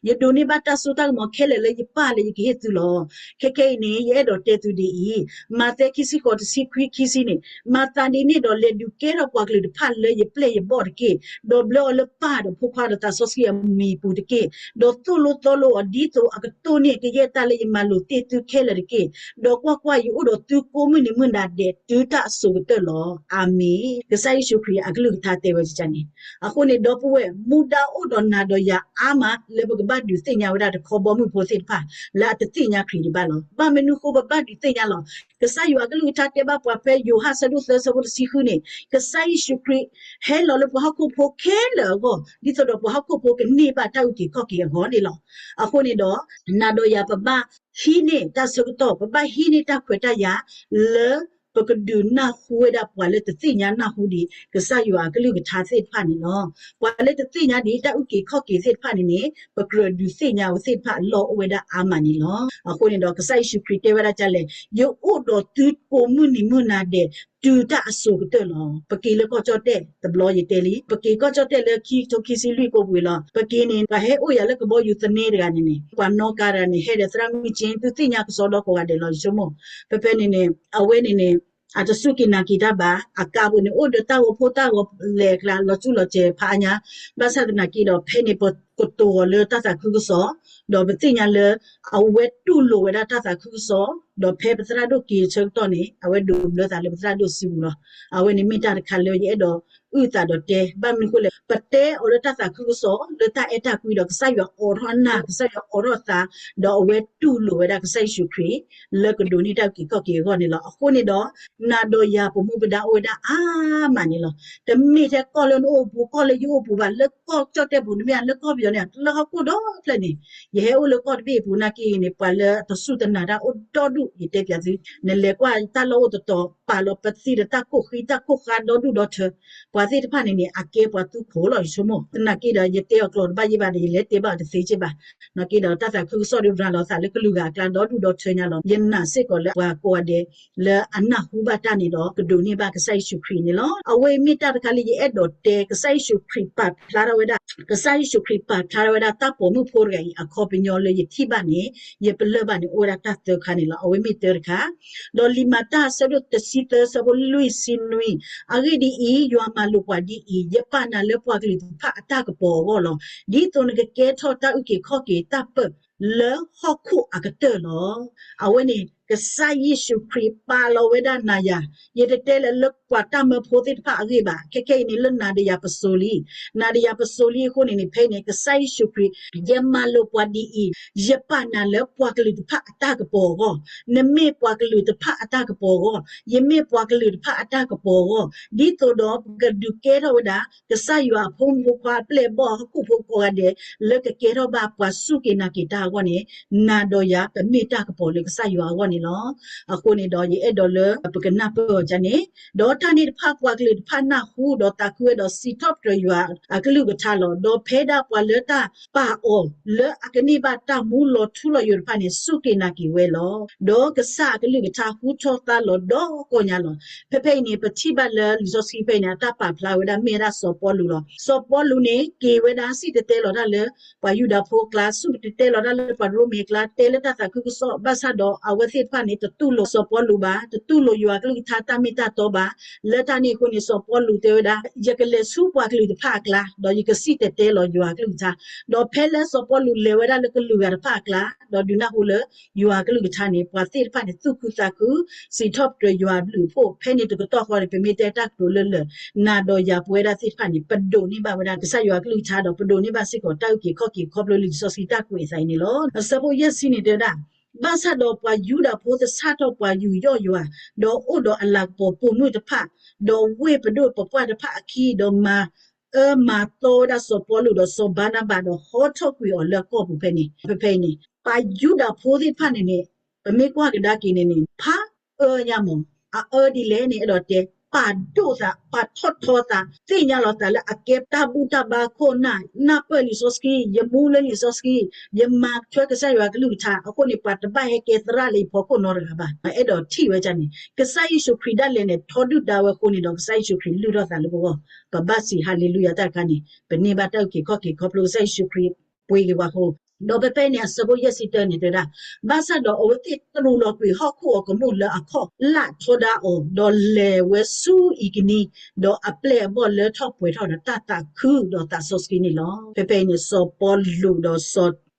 ယဒိးန့ၢ်ဘၣ်တၢ်စိတၢ်ကမီၤခဲလၢာ်လၢယပၢ်လၢယကဟ့ၣ်သုလီၤ. ခဲကဲအံၤန့ၣ် ယအဲၣ်ဒိးတဲသုဒ်အံၤ, မးသဲခံဆံဃိးတဆံခွံခံဆံန့ၣ်, မၤသးဒ်န့ၣ်ဒီး လဲၤဒုးကဲထီၣ်ပှၤကလုာ်တဖၣ်လၢယပျဲၢ်ယဘီၣ်တက့ၢ်, ဒီးဘျၢအီၤလၢပၢ်ဒီးဖိခွါဒီးသးစီဆှံအမံၤပူၤတက့ၢ်, ဒီးသိၣ်လိသီလိအီၤဒ်သိးအကတိၢ်န့ၢ်ကယဲၢ်တၢ်လၢယမၤလိာ်တ့ၢ်သုခဲလၢာ်တက့ၢ်. ဒီးကွၢ်ကွၢ်, ယအိၣ်ဒီးသုကိးမုၢ်နံၤမုၢ်နၤဒဲး တုၤတၢ်အစိၤကတၢၢ်လီၤ. အၤမ့ၣ်. ကစၢ်ယ့ၣ်ၡူးခရံာ်အကလုၢ်ကထါတဲဝဲန့ၣ်. အဃိန့ၣ် ဒီပုၢ်ဝဲၢ်, မူဒါအိၣ်ဒီးနၤဒီးယၤအါမးလၢပကဘၣ်ဒုးသ့ၣ်ညါဝဲဒၣ်တခီဘီမုၢ်ဖိသ့ၣ်တဖၣ် လၢအတသ့ၣ်ညါခရံာ်ဒံးဘၣ်လီၤ. ဘၣ်မနုၤဃိပဘၣ်ဒုးသ့ၣ်ညါလီၤ. ကစၢ်ယွၤအကလုၢ်ကထါတဲဘၣ်ပှၤဖဲယိၤဟၣ်ဆၢဒိၣ်သၢဆၢဖိတဆံဃုန့ၣ်, ကစၢ်ယ့ၣ်ၡူးခရံာ် ဟဲလီၤလၢပှၤဟီၣ်ခိၣ်ဖိခဲလၢာ်အဂီၢ် ဒ်သိးဒီးပှၤဟီၣ်ခိၣ်ဖိကန့ၢ်ဘၣ်တၢ်အုၣ်က့ၤခီၣ်က့ၤအဂီၢ်န့ၣ်လီၤ. အဃိန့ၣ်ဒီး နၤဒီးယၤပဘၣ်ဟံးန့ၢ်တၢ်ဆၢကတီၢ်, ပဘၣ်ဟံးန့ၢ်တၢ်ခွဲးတၢ်ယာ်လၢ ပကဒုးနၢ်ဟူဝဲဒၣ်ပှၤလၢတသ့ၣ်ညါနၢ်ဟူဒံး ကစၢ်ယွၤအကလုၢ်ကထါသ့ၣ်တဖၣ်န့ၣ်လီၤ. ပှၤလၢတသ့ၣ်ညါဒံးတၢ်အုၣ်က့ၤခီၣ်က့ၤသ့ၣ်တဖၣ်န့ၣ်န့ၣ် ပကြၢးဒုးသ့ၣ်ညါဝဲသ့ၣ်တဖၣ်အလီၢ်အိၣ်ဝဲဒၣ်အါမးန့ၣ်လီၤ. အဃိန့ၣ်ဒီး ကစၢ်ယ့ၣ်ၡူးခရံာ်တဲဝဲဒၣ်ဒ်လဲၣ်, ယအိၣ်ဒီးသုကိးမုၢ်နံၤမုၢ်နၤဒဲး တုၤတၢ်အစိၤကတၢၢ်လီၤ. ပက့ၤလၢကီၢ်ကၠီၣ်တဲၣ်တဘျီယတဲလံ, ပက့ၤကီၢ်ကၠီၣ်တဲၣ်လၢခံကထိခံဆံလွံၢ်ကိးပူၤလီၤ. ပက့ၤန့ၣ် ပှၤဟဲအိၣ်ယၤလၢကဘီယူၤသန့တဂၤန့ၣ်န့ၣ် ပှၤနီၣ်ကါတဂၤန့ၣ် ဟဲဒီးသရၣ်မုၣ်က့ သုသ့ၣ်ညါကစီဒီကိးဂၤဒဲးလီၤ ယဆိကမိၣ်. ဖဲဖဲန့ၣ်န့ၣ် အဝဲန့ၣ်န့ၣ် အတစူၢ်က့ၤနာ်က့ၤတၢ်ဘၣ်, အကါပူၤန့ၣ် အိၣ်ဒီးတၢ်ဂီၤဖိတၢ်ဂီၤလဲၤအကျါ လီၤစူၣ်လီၤစဲၤဖးအါညါ, ဘၣ်ဆၣ်သနာ်က့ဒီး ဖဲန့ၣ်ပကတိၤအီၤလၢတၢ်သးခုကစီၣ်, ဒီးပသ့ၣ်ညါလၢ အဝဲတူၢ်လိာ်ဝဲဒၣ်တၢ်သးခုကစီၣ်, ဒီးဖဲပသရၣ်ဒိၣ်က့ၤဆၢကတီၢ်န့ၣ် အဝဲဒိးဘျၢသးလၢပသရၣ်ဒိၣ်စုပူၤလီၤ. အဝဲန့ၣ်မ့ၢ်တၢ်တခါလၢယအဲၣ်ဒိး အုၣ်သးဒီးတဲ, ဘၣ်မနုၤအဃိလဲၣ်, ပတဲအီၤလၢတၢ်သးခုကစီၣ် လၢတၢ်အဲၣ်တၢ်ကွံဒီး ကစၢ်ယွၤအိးထီၣ်နၢ်, ကစၢ်ယွၤအိးထီၣ်သး, ဒီးအဝဲတူၢ်လိာ်ဝဲဒၣ်ကစၢ်ယ့ၣ်ၡူးခရံာ် လၢကဒိးန့ၢ်တၢ်အုၣ်က့ၤခီၣ်က့ၤအဂီၢ်န့ၣ်လီၤ. အဃိန့ၣ်ဒီး နၤဒီးယၤပမူပဒါအိၣ်ဝဲဒၣ်အါမးန့ၣ်လီၤ. တမ့ၢ်ထဲကီၢ်လၢနအိၣ်အပူၤ, ကီၢ်လၢယအိၣ်အပူၤဘၣ်, လၢကီၢ်ကၠီၣ်တဲၣ်ပူၤ, တမ့ၢ်လၢကီၢ်ပယီၤန့ၣ် လၢဟီၣ်ခိၣ်ဒီဖျၢၣ်န့ၣ်, ယဟဲအိၣ်လၢကီၢ်တဘ့ၣ်အပူၤနာ်က့န့ၣ် ပှၤလၢတစူၢ်တနာ်တၢ်အိၣ်ဒီဒူၣ် ယတဲပၠးသု, နလဲၤကွၢ်တၢ်လီၢ်အိၣ်တတီၤ ပာ်လီၤပသံဒီးတၢ်ကိၢ်ဃံတၢ်ကိၢ်ဃါဒီဒူၣ်ဒီထၢ, ပှၤသ့ၣ်တဖၣ်န့ၣ်န့ၣ် အကဲပှၤသူခိၣ်လီၤ ယဆိကမိၣ်. သနာ်က့ဒီး ယတဲအီၤကျိာ်တဘၣ်ယဲဘၣ်ဒီး ယလဲၤတဲဘၣ်အီၤတသ့က့ဘၣ်. နာ်က့ဒီး တၢ်သးခုကစီၣ်ဒီးရၤလီၤသးလၢကလုာ်ဂၤအကျါဒီဒူၣ်ဒီထၢညါလီၤ. ယနာ်စ့ၢ်ကီးလၢပှၤကိးဂၤဒဲး လၢအနၢ်ဟူဘၣ်တၢ်န့ၣ်ဒီး ကဒိးန့ၢ်ဘၣ်ကစၢ်ယ့ၣ်ၡူးခရံာ်န့ၣ်လီၤ. အဝဲအံၤမ့ၢ်တၢ်တခါလၢယအဲၣ်ဒိးတဲ ကစၢ်ယ့ၣ်ၡူးခရံာ်ပာ်ဖျါထီၣ်ဝဲဒၣ်, ကစၢ်ယ့ၣ်ၡူးခရံာ်ပာ်ဖျါထီၣ်ဝဲဒၣ်တၢ်ပိာ်မုၣ်ဖိတဂၤအံၤ အခီပညီလၢယထံၣ်ဘၣ်န့ၣ်, ယပလၢၢ်ဘၣ်န့ၣ် အိၣ်ဝဲဒၣ်တၢ်သၢခါန့ၣ်လီၤ. အဝဲမ့ၢ်တၢ်တခါ, ဒီးလံာ်မၤတၢ်အဆၢဒိၣ်တဆံသၢ အဆၢဖိလွံၢ်ဆံနွံ, အဂ့ၢ်ဒ်အံၤ, ယွၤမၤလိာ်ပှၤဒ်အံၤ, ယပာ်နၤလၢပှၤကလုာ်တဖၣ်အတၢ်ကပီၤအဂီၢ်လီၤ. ဒ်သိးနကကဲထီၣ်တၢ်အုၣ်က့ၤခီၣ်က့ၤတၢ်ပၢၢ်လၢဟီၣ်ခိၣ်အကတၢၢ်လီၤ. အဝဲန့ၣ် ကစၢ်ယ့ၣ်ၡူးခရံာ်ပာ်လီၤဝဲဒၣ်နၤယၤ, ယတတဲလၢၤလၢပှၤတၢ်မၢဖိသ့ၣ်တဖၣ်အဂ့ၢ်ဘၣ်, ခဲခဲအံၤန့ၣ်လၢနၤဒီးယၤပစိၤလံ, နၤဒီးယၤပစိၤလံအဃိန့ၣ်န့ၣ် ဖဲအံၤန့ၣ် ကစၢ်ယ့ၣ်ၡူးခရံာ် ယမၤလိာ်ပှၤဒ်အံၤ, ယပာ်နၤလၢပှၤကလုာ်တဖၣ်အတၢ်ကပီၤအဂီၢ်, နမ့ၢ်ပှၤကလုာ်တဖၣ်အတၢ်ကပီၤအဂီၢ်, ယမ့ၢ်ပှၤကလုာ်တဖၣ်အတၢ်ကပီၤအဂီၢ်, ဒ်သိးဒီးပကဒုးကဲထီၣ်ဝဲဒၣ် ကစၢ်ယွၤအဖိမုၣ်ဖိခွါအပျဲၢ်အဘီၣ်ဟီၣ်ခိၣ်ဖိကိးဂၤဒဲး လၢကကဲထီၣ်ဘၣ်ပှၤစူၢ်က့ၤနာ်က့ၤတၢ်အဂီၢ်န့ၣ်, နၤဒီးယၤ ပမ့ၢ်တၢ်ကပီၤလၢကစၢ်ယွၤအဂီၢ်န့ၣ်လီၤ. အဃိန့ၣ်ဒီး ယအဲၣ်ဒိးလၢပကနၢ်ပၢၢ်အီၤဒ်န့ၣ်, ဒီးတၢ်န့ၣ်တဖၣ်ပှၤကလုာ်တဖၣ်နၢ်ဟူ ဒီးသးခုဝဲဒီးစံးထီၣ်ပတြၢၤယွၤအကလုၢ်ကထါလီၤ. ဒီးဖဲဒၣ်ပှၤလၢတၢ်ပာ်အီၤလၢအကန့ၢ်ဘၣ်တၢ်မူလီၤထူလီၤယိာ်တဖၣ်န့ၣ် စူၢ်က့ၤနာ်က့ၤဝဲလီၤ. ဒီးကစၢ်အကလုၢ်ကထါဟူထီၣ်သါလီၤဒီကီၢ်ညါလီၤ. ဖဲဖဲအံၤန့ၣ် ပထံၣ်ဘၣ်လၢလံာ်စီဆှံဖဲအံၤန့ၣ် အတၢ်ပာ်ဖျါဝဲဒၣ်မ့ၢ်ဝဲဒၣ်စီၤပီလူးလီၤ. စီၤပီလူးန့ၣ် က့ၤဝဲဒၣ်စံၣ်တဲၤတဲလီၤတၢ်လၢ ပှၤယူဒၤဖိအကျါ, စံၣ်တဲၤတဲလီၤတၢ်လၢပှၤရိမ့ၤအကျါ, တဲလၢတၢ်သးခုကစီၣ်, ဘၣ်ဆၣ်ဒီးအဝဲသ့ၣ်တဖၣ်န့ၣ် တတူၢ်လိာ်စီၤပီလူးဘၣ်, တတူၢ်လိာ်ယွၤအကလုၢ်ကထါတၢ်မ့ၢ်တၢ်တီဘၣ်. လၢတၢ်န့ၣ်အဃိန့ၣ် စီၤပီလူးတဲဝဲဒၣ်, ယကလဲၤဆူပှၤကလုာ်တဖၣ်အကျါ, ဒီးယကစံၣ်တဲၤတဲလီၤယွၤအကလုၢ်ကထါ. ဒီးဖဲလၢစီၤပီလူးလဲၤဝဲဒၣ်လၢကလုာ်ဂၤတဖၣ်အကျါ, ဒီးဒုးနၢ်ဟူလၢယွၤအကလုၢ်ကထါန့ၣ် ပှၤသ့ၣ်တဖၣ်န့ၣ် သူၣ်ခုသးခု, စံးထီၣ်ပတြၢၤယွၤအဘျုးအဖှိၣ်. ဖဲန့ၣ်တကတီၢ်ဃီန့ၣ် ပမ့ၢ်တဲတၢ်ကတိၤလၢလၢာ်, နၤဒီးယၤပဝဲဒၣ်သ့ၣ်တဖၣ်န့ၣ် ပဒိးန့ၢ်ဘၣ်ဝဲဒၣ်ကစၢ်ယွၤအကလုၢ်ကထါ ဒီးပဒိးန့ၢ်ဘၣ်စ့ၢ်ကီးတၢ်အုၣ်က့ၤခီၣ်က့ၤခီဖျိလံာ်စီဆှံတၢ်ကွဲးအသးအံၤန့ၣ်လီၤ. အဆၢဖိယဲၢ်ဆံန့ၣ်တဲဝဲဒၣ်, ဘၣ်ဆၣ်ဒီးပှၤယူဒၤဖိသဆၣ်ထီၣ်ပှၤယူးယီၣ်ယွၤ, ဒီးအိၣ်ဒီးအလၤကပီၤပိာ်မုၣ်တဖၣ်, ဒီးဝ့ၢ်ပဒိၣ်ပပှၢ်တဖၣ်အခံ, ဒီးမၤအၢမၤသီဝဲဒၣ်စီၤပီလူးဒီးစီၤဘၤနဘး, ဒီးဟီထီၣ်ကွံာ်အီၤလၢအကီၢ်ပူၤဖဲန့ၣ်. ဖဲဖဲအံၤန့ၣ် ပှၤယူဒၤဖိသ့ၣ်တဖၣ်န့ၣ်န့ၣ် ပမ့ၢ်ကွၢ်ကဒါက့ၤန့ၣ်န့ၣ် ဖးအၢညါမး, အအၢဒ်လဲၣ်န့ၣ် အဲၣ်ဒိးတဲ ပာ်ဒိၣ်သး, ပာ်ထီၣ်ထီသး, သ့ၣ်ညါလီၤသးလၢအကဲတၢ်ဘူၣ်တၢ်ဘါခိၣ်နၢ်, နၢ်ပၢၢ်လံာ်စီဆှံ, ယမူလၢလံာ်စီဆှံ, ယမၤထွဲကစၢ်ယွၤကလုၢ်ကထါ, အဃိန့ၣ် ပှၤတဘၣ်ဟဲကဲသရၣ်လၢယဖီခိၣ်နီတဂၤဘၣ်. အဲၣ်ဒိးထံၣ်ဝဲဒ်န့ၣ်, ကစၢ်ယ့ၣ်ၡူးခရံာ်ဒၣ်လဲာ်န့ၣ် ထီဒုၣ်ဒါဝဲအဃိန့ၣ်ဒီး ကစၢ်ယ့ၣ်ၡူးခရံာ်လုၢ်ထီၣ်သးလၢပဂီၢ်, ပဘၣ်စံးဟၤလ့လူယၤတၢ်တခါန့ၣ် ပန့ၢ်ဘၣ်တၢ်အုၣ်က့ၤခီၣ်က့ၤခီဖျိကစၢ်ယ့ၣ်ၡူးခရံာ် ပှ့ၤက့ၤပှၤအဃိ, ဒီးဖဲဖဲန့ၣ် အဆၢဖိယဲၢ်ဆံတၢန့ၣ်တဲဝဲဒၣ်, ဘၣ်ဆၣ်ဒီးအဝဲသ့ၣ်တရူးလီၤကွံာ်ဟီၣ်ခိၣ်အကမူၣ်လၢအခီၣ်လၢ်ထီဒါအီၤ, ဒီးလဲၤဝဲဆူအံၤကနံ, ဒီးအပျဲၢ်အဘီၣ်လၢထီၣ်ပှဲၤထီၣ်ဒီးတၢ်သးခုဒီးသးစီဆှံန့ၣ်လီၤ. ဖဲဖဲအံၤန့ၣ် စီၤပီလူးဒီးစီၤ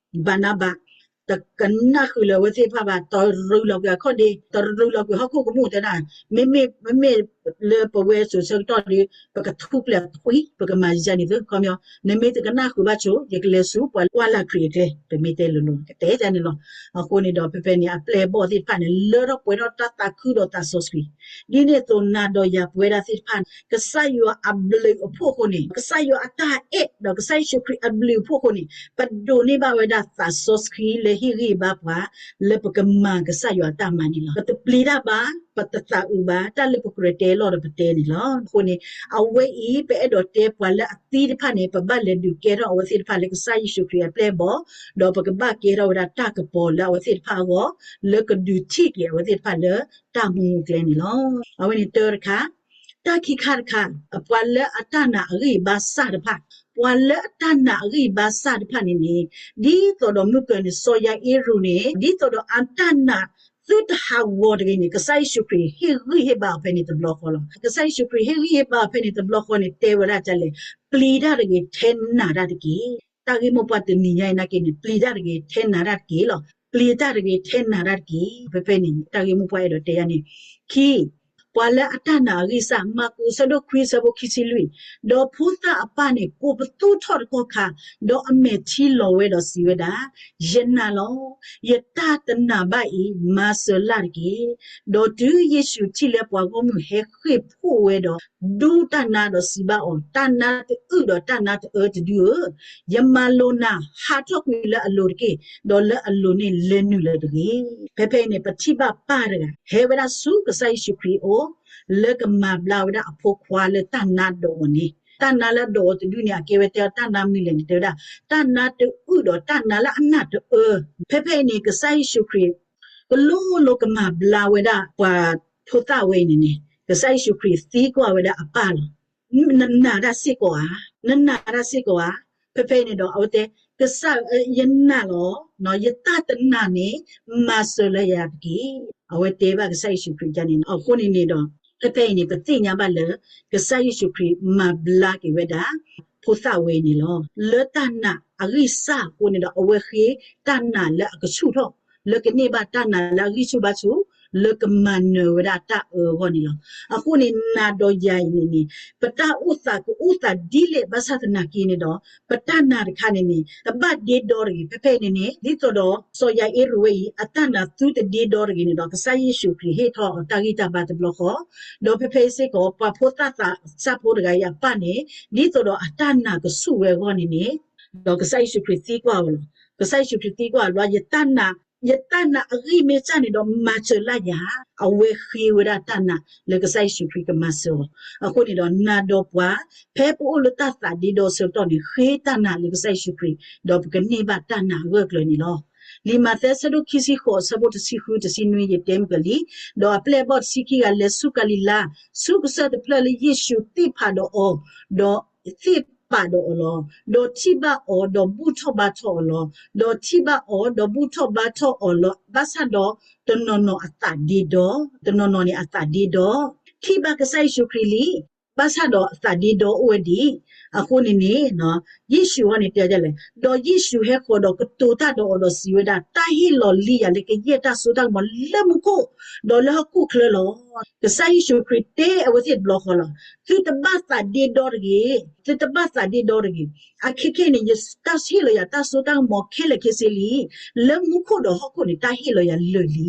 ဘၤနဘး တကနၣ်ဃုာ်လၢၤအဝဲသ့ၣ်တဖၣ်ဘၣ်, တရူးလီၤကွံာ်အခီၣ်ဒ့, တရူးလီၤကွံာ်ဟီၣ်ခိၣ်ကမူၣ်တဲဒၣ်, မ့မ့ၢ်, မ့မ့ၢ်လၢပဝဲစိၤဆၢကတီၢ်ဒီး ပကထူၣ်ဖျဲးထွံ, ပကမၤယၤန့ၣ်သု, ခီပညီ, နမ့ၢ်တကနၣ်ဃုာ်ဘၣ်ဆိ, ယကလဲၤဆူပှၤကွၢ်လၢ်ခရံာ်အကျဲ, ပမ့ၢ်တဲလိၤလိၤ ကတဲဒ်န့ၣ်လီၤ. အဃိန့ၣ်ဒီး ဖဲဖဲန့ၣ် အပျဲၢ်အဘီၣ်သ့ၣ်တဖၣ်န့ၣ် လၢထီၣ်ပှဲၤထီၣ်တၢ်သးခုဒီးသးစီဆှံ, ဒ်န့ၣ်အသိးနၤဒီးယၤပဝဲဒၣ်သ့ၣ်တဖၣ်န့ၣ် ကစၢ်ယွၤအဘျုးအဖှိၣ်အဃိန့ၣ်, ကစၢ်ယွၤအတၢ်အဲၣ်ဒီးကစၢ်ယ့ၣ်ၡူးခရံာ်အဘျုးအဖှိၣ်အဃိန့ၣ်, ပဒိးန့ၢ်ဘၣ်ဝဲဒၣ်သးစီဆှံလၢဟ့ၣ်ဂံၢ်ဘါပှၤ လၢပကမၤကစၢ်ယွၤအတၢ်မၤန့ၣ်လီၤ. ပတပျံၤတၢ်ဘၣ်, ပတသးအုးဘၣ်, တၢ်လၢပကြၢးတဲလီၤဒီးပတဲန့ၣ်လီၤ. အဃိန့ၣ် အဝဲအံၤ ပအဲၣ်ဒိးတဲပှၤလၢအသံတဖၣ်န့ၣ် ပဘၣ်လဲၤဒုးကဲထီၣ်အဝဲသ့ၣ်တဖၣ်လၢကစၢ်ယ့ၣ်ၡူးခရံာ်အပျဲၢ်အဘီၣ်, ဒီးပကဘၣ်ကဲထီၣ်ဝဲဒၣ်တၢ်ကပီၤလၢအဝဲသ့ၣ်တဖၣ်အဂီၢ်, လၢကဒုးထံၣ်က့ၤအဝဲသ့ၣ်တဖၣ်လၢတၢ်မူကျဲန့ၣ်လီၤ. အဝဲန့ၣ်တၢတခါ, တၢ်ခံခါတခါ, ပှၤလၢအတၢ်နာ်အဂံၢ်ဘါစၢ်တဖၣ်, ပှၤလၢအတၢ်နာ်အဂံၢ်ဘါစၢ်တဖၣ်န့ၣ်န့ၣ်, ဒ်သိးဒီးမုၢ်ကၢၤန့ၣ် စီၤယၤအ့ရူးန့ၣ် ဒ်သိးဒီးအတၢ်နာ်သုတဟးဂီၤတဂ့ၤန့ၣ် ကစၢ်ယ့ၣ်ၡူးခရံာ်ဟ့ၣ်ဂံၢ်ဟ့ၣ်ဘါအီၤဖဲန့ၣ်တဘျီဃီလီၤ. ကစၢ်ယ့ၣ်ၡူးခရံာ်ဟ့ၣ်ဂံၢ်ဟ့ၣ်ဘါအီၤဖဲန့ၣ်တဘျီဃီန့ၣ် တဲဝဲဒၣ်ဒ်လဲၣ်, ပျံၤတၢ်တဂ့ၤ, ထဲနၤတၢ်တက့ၢ်. တၢ်ဂ့ၢ်မိၢ်ပှၢ်တနံၤညါအံၤနာ်က့န့ၣ် ပျံၤတၢ်တဂ့ၤ, ထဲနၤတၢ်တက့ၢ်လီၤ. ပျံၤတၢ်တဂ့ၤ, ထဲနၤတၢ်တက့ၢ်. ဖဲဖဲန့ၣ် တၢ်ဂ့ၢ်မိၢ်ပှၢ်အဲၣ်ဒိးတဲယၤန့ၣ်, ခံ ပှၤလၢအတၢ်နာ်အဂံၢ်စၢ်, မၢ်ကူး အဆၢဒိၣ်ခွံ အဆၢဖိခံဆံလွံၢ်, ဒီးဖိသၣ်အပၢ်န့ၣ် ကိးပသူထီၣ်တကီၢ်ခါ, ဒီးအမဲာ်ထံလီၤဝဲဒီးစံးဝဲဒၣ်, ယနာ်လီၤ, ယတၢ်တနာ်ဘၣ်အံၤ မၤစၢၤလၢ်တက့ၢ်. ဒီးတုၤယ့ၣ်ၡူးထံၣ်လၢပှၤဂီၢ်မုၢ်ဟဲဃ့ၢ်ဖှိၣ်ဝဲဒီး ဒူတၢ်နါဒီးစံးဘၣ်အီၤ, တၢ်နါတအုၣ်ဒီးတၢ်နါတအၢတဒုဧၢ, ယမၤလိာ်နၤ, ဟးထီၣ်ကွံာ်လၢအလိၤတက့ၢ်, ဒီးလၢအလိၤန့ၣ်လဲၤနုာ်လၢၤတဂ့ၤ. ဖဲဖဲအံၤန့ၣ် ပထံၣ်ဘၣ်ပၢ်တဂၤ ဟဲဝဲဒၣ်ဆူကစၢ်ယ့ၣ်ၡူးခရံာ်အအိၣ်, လၢကမၤဘျါဝဲဒၣ်အဖိခွါလၢတၢ်နါဒိးအီၤန့ၣ်, တၢ်နါလၢအဒိးအီၤတဒုန့ၣ် အကဲဝဲတဲအီၤတၢ်နါမနုၤလဲၣ်န့ၣ် တဲဝဲဒၣ်, တၢ်နါတအုၣ်ဒီးတၢ်နါလၢအနၢ်တအၢ. ဖဲဖဲအံၤန့ၣ် ကစၢ်ယ့ၣ်ၡူးခရံာ် ကလိလိကမၤဘျါဝဲဒၣ်ပှၤဖိသၣ်ဝဲအံၤန့ၣ်န့ၣ် ကစၢ်ယ့ၣ်ၡူးခရံာ်သံကွၢ်ဝဲဒၣ်အပၢ်လီၤ. နနာ်တၢ်စ့ၢ်ကီးဧါ, နနာ်တၢ်စ့ၢ်ကီးဧါ. ဖဲဖဲအံၤန့ၣ်ဒီး အဝဲတဲ, ကစၢ်, ယနာ်လီၤ, ယတၢ်တနာ်န့ၣ် မၤစၢၤလၢယၤတက့ၢ်. အဝဲတဲဘၣ်ကစၢ်ယ့ၣ်ၡူးခရံာ်န့ၣ်, အဃိန့ၣ်န့ၣ်ဒီး ဖဲဖဲအံၤန့ၣ် ပသ့ၣ်ညါဘၣ်လၢ ကစၢ်ယ့ၣ်ၡူးခရံာ်မၤဘျါက့ၤဝဲဒၣ် ဖိသၣ်ဝဲအံၤန့ၣ်လီၤ. လၢတၢ်နာ်အဂံၢ်စၢ်အဃိန့ၣ်ဒီး အဝဲဃ့တၢ်နာ်လၢအကဆူၣ်ထီၣ်, လၢကန့ၢ်ဘၣ်တၢ်နာ်လၢအဂံၢ်ဆူၣ်ဘါဆူၣ်, လၢကမၤနၢၤဝဲဒၣ်တၢ်အၢအဂီၢ်န့ၣ်လီၤ. အဃိန့ၣ် နၤဒီးယၤအံၤန့ၣ်န့ၣ် ပတၢ်အိၣ်သးကအိၣ်သးဒ်လဲၣ်ဘၣ်ဆၣ်သနာ်က့န့ၣ်ဒီး ပတၢ်နာ်တခါန့ၣ်န့ၣ် တဘၣ်ဒ့ဒီတဂ့ၤ. ဖဲဖဲအံၤန့ၣ်န့ၣ် ဒ်သိးဒီးစီၤယၤအ့ရိၣ်ဝဲအံၤ အတၢ်နာ်သုတဒ့ဒီတဂ့ၤန့ၣ်ဒီး ကစၢ်ယ့ၣ်ၡူးခရံာ်ဟ့ၣ်ထီၣ်အီၤတၢ်ဂံၢ်တၢ်ဘါတဘျီဃီ, ဒီးဖဲဖဲအံၤစ့ၢ်ကီး ပှၤဖိသၣ်သးစၢ်ဖိတဂၤအံၤအပၢ်န့ၣ် ဒ်သိးဒီးအတၢ်နာ်ကဆူၣ်ဝဲအဂီၢ်န့ၣ်န့ၣ်, ဒီးကစၢ်ယ့ၣ်ၡူးခရံာ်သံကွၢ်အီၤလီၤ. ကစၢ်ယ့ၣ်ၡူးခရံာ်သံကွၢ်အီၤလီၤ, ယတၢ်နာ်, ယတၢ်နာ်အဂံၢ်မ့ၢ်စၢ်န့ၣ်ဒီး မၤစၢၤလၢ်ယၤ. အဝဲဃ့ဝဲဒၣ်တၢ်နာ်လၢကစၢ်ယ့ၣ်ၡူးခရံာ်ကမၤစၢၤအီၤ. အဃိန့ၣ်ဒီး နၤဒီးပှၤ ဖဲပအိၣ်လၢတၢ်သးဒ့ဒီအဆၢကတီၢ်န့ၣ် ဃ့တၢ်နာ်လၢကစၢ်ယ့ၣ်ၡူးခရံာ်, ဒီးပကန့ၢ်ဘၣ်တၢ်နာ်အဂၢၢ်ကျၢၤန့ၣ်လီၤ. လံာ်မးသဲ အဆၢဒိၣ်ခံဆံဃိး အဆၢဖိတဆံဃု တဆံနွံ ယတဲမုၢ်ကလံ, ဒီးအပျဲၢ်အဘီၣ်တဆံခံဂၤလဲၤဆူကၤလံၤလါ, ဆူကစၢၢ်တဖျၢၣ်လၢယ့ၣ်ၡူးသ့ၣ်ဖးဒီးအီၤ, ဒီးသ့ၣ်ပာ်ဒီးအီၤလီၤ. ဒီးထံၣ်ဘၣ်အီၤ, ဒီးဘူၣ်ထီၣ်ဘါထီၣ်အီၤလီၤ. ဒီးထံၣ်ဘၣ်အီၤ, ဒီးဘူၣ်ထီၣ်ဘါထီၣ်အီၤလီၤ. ဘၣ်ဆၣ်ဒီးတနီၤနီၤအသးဒ့ဒီ, တနီၤနီၤန့ၣ်အသးဒ့ဒီ, ထံၣ်ဘၣ်ကစၢ်ယ့ၣ်ၡူးခရံာ်လံ, ဘၣ်ဆၣ်ဒီးအသးဒ့ဒီအိၣ်ဝဲဒံး. အဃိန့ၣ်န့ၣ် ယ့ၣ်ၡူးအံၤန့ၣ်တဲဒ်လဲၣ်, ဒီးယ့ၣ်ၡူးဟဲဃီၤဒီးကတိၤတၢ်ဒီးအီၤဒီးစံးဝဲဒၣ်, တၢ်ဟ့ၣ်လီၤလံယၤလၢကယဲၢ်တၢ်စိတၢ်ကမီၤလၢမူခိၣ်, ဒီးလၢဟီၣ်ခိၣ်ချၢလီၤ. ကစၢ်ယ့ၣ်ၡူးခရံာ်တဲအဝဲသ့ၣ်တဘျီဃီလီၤ. သုတဘၣ်သးဒ့ဒီတဂ့ၤ, သုတဘၣ်သးဒ့ဒီတဂ့ၤ. အခဲခဲအံၤန့ၣ် ယတၢ်ဟ့ၣ်လီၤယၤတၢ်စိတၢ်ကမီၤခဲလၢာ်ခဲဆ့လံ, လၢမူခိၣ်ဒီးဟီၣ်ခိၣ်န့ၣ် တၢ်ဟ့ၣ်လီၤယၤလၢာ်လံ.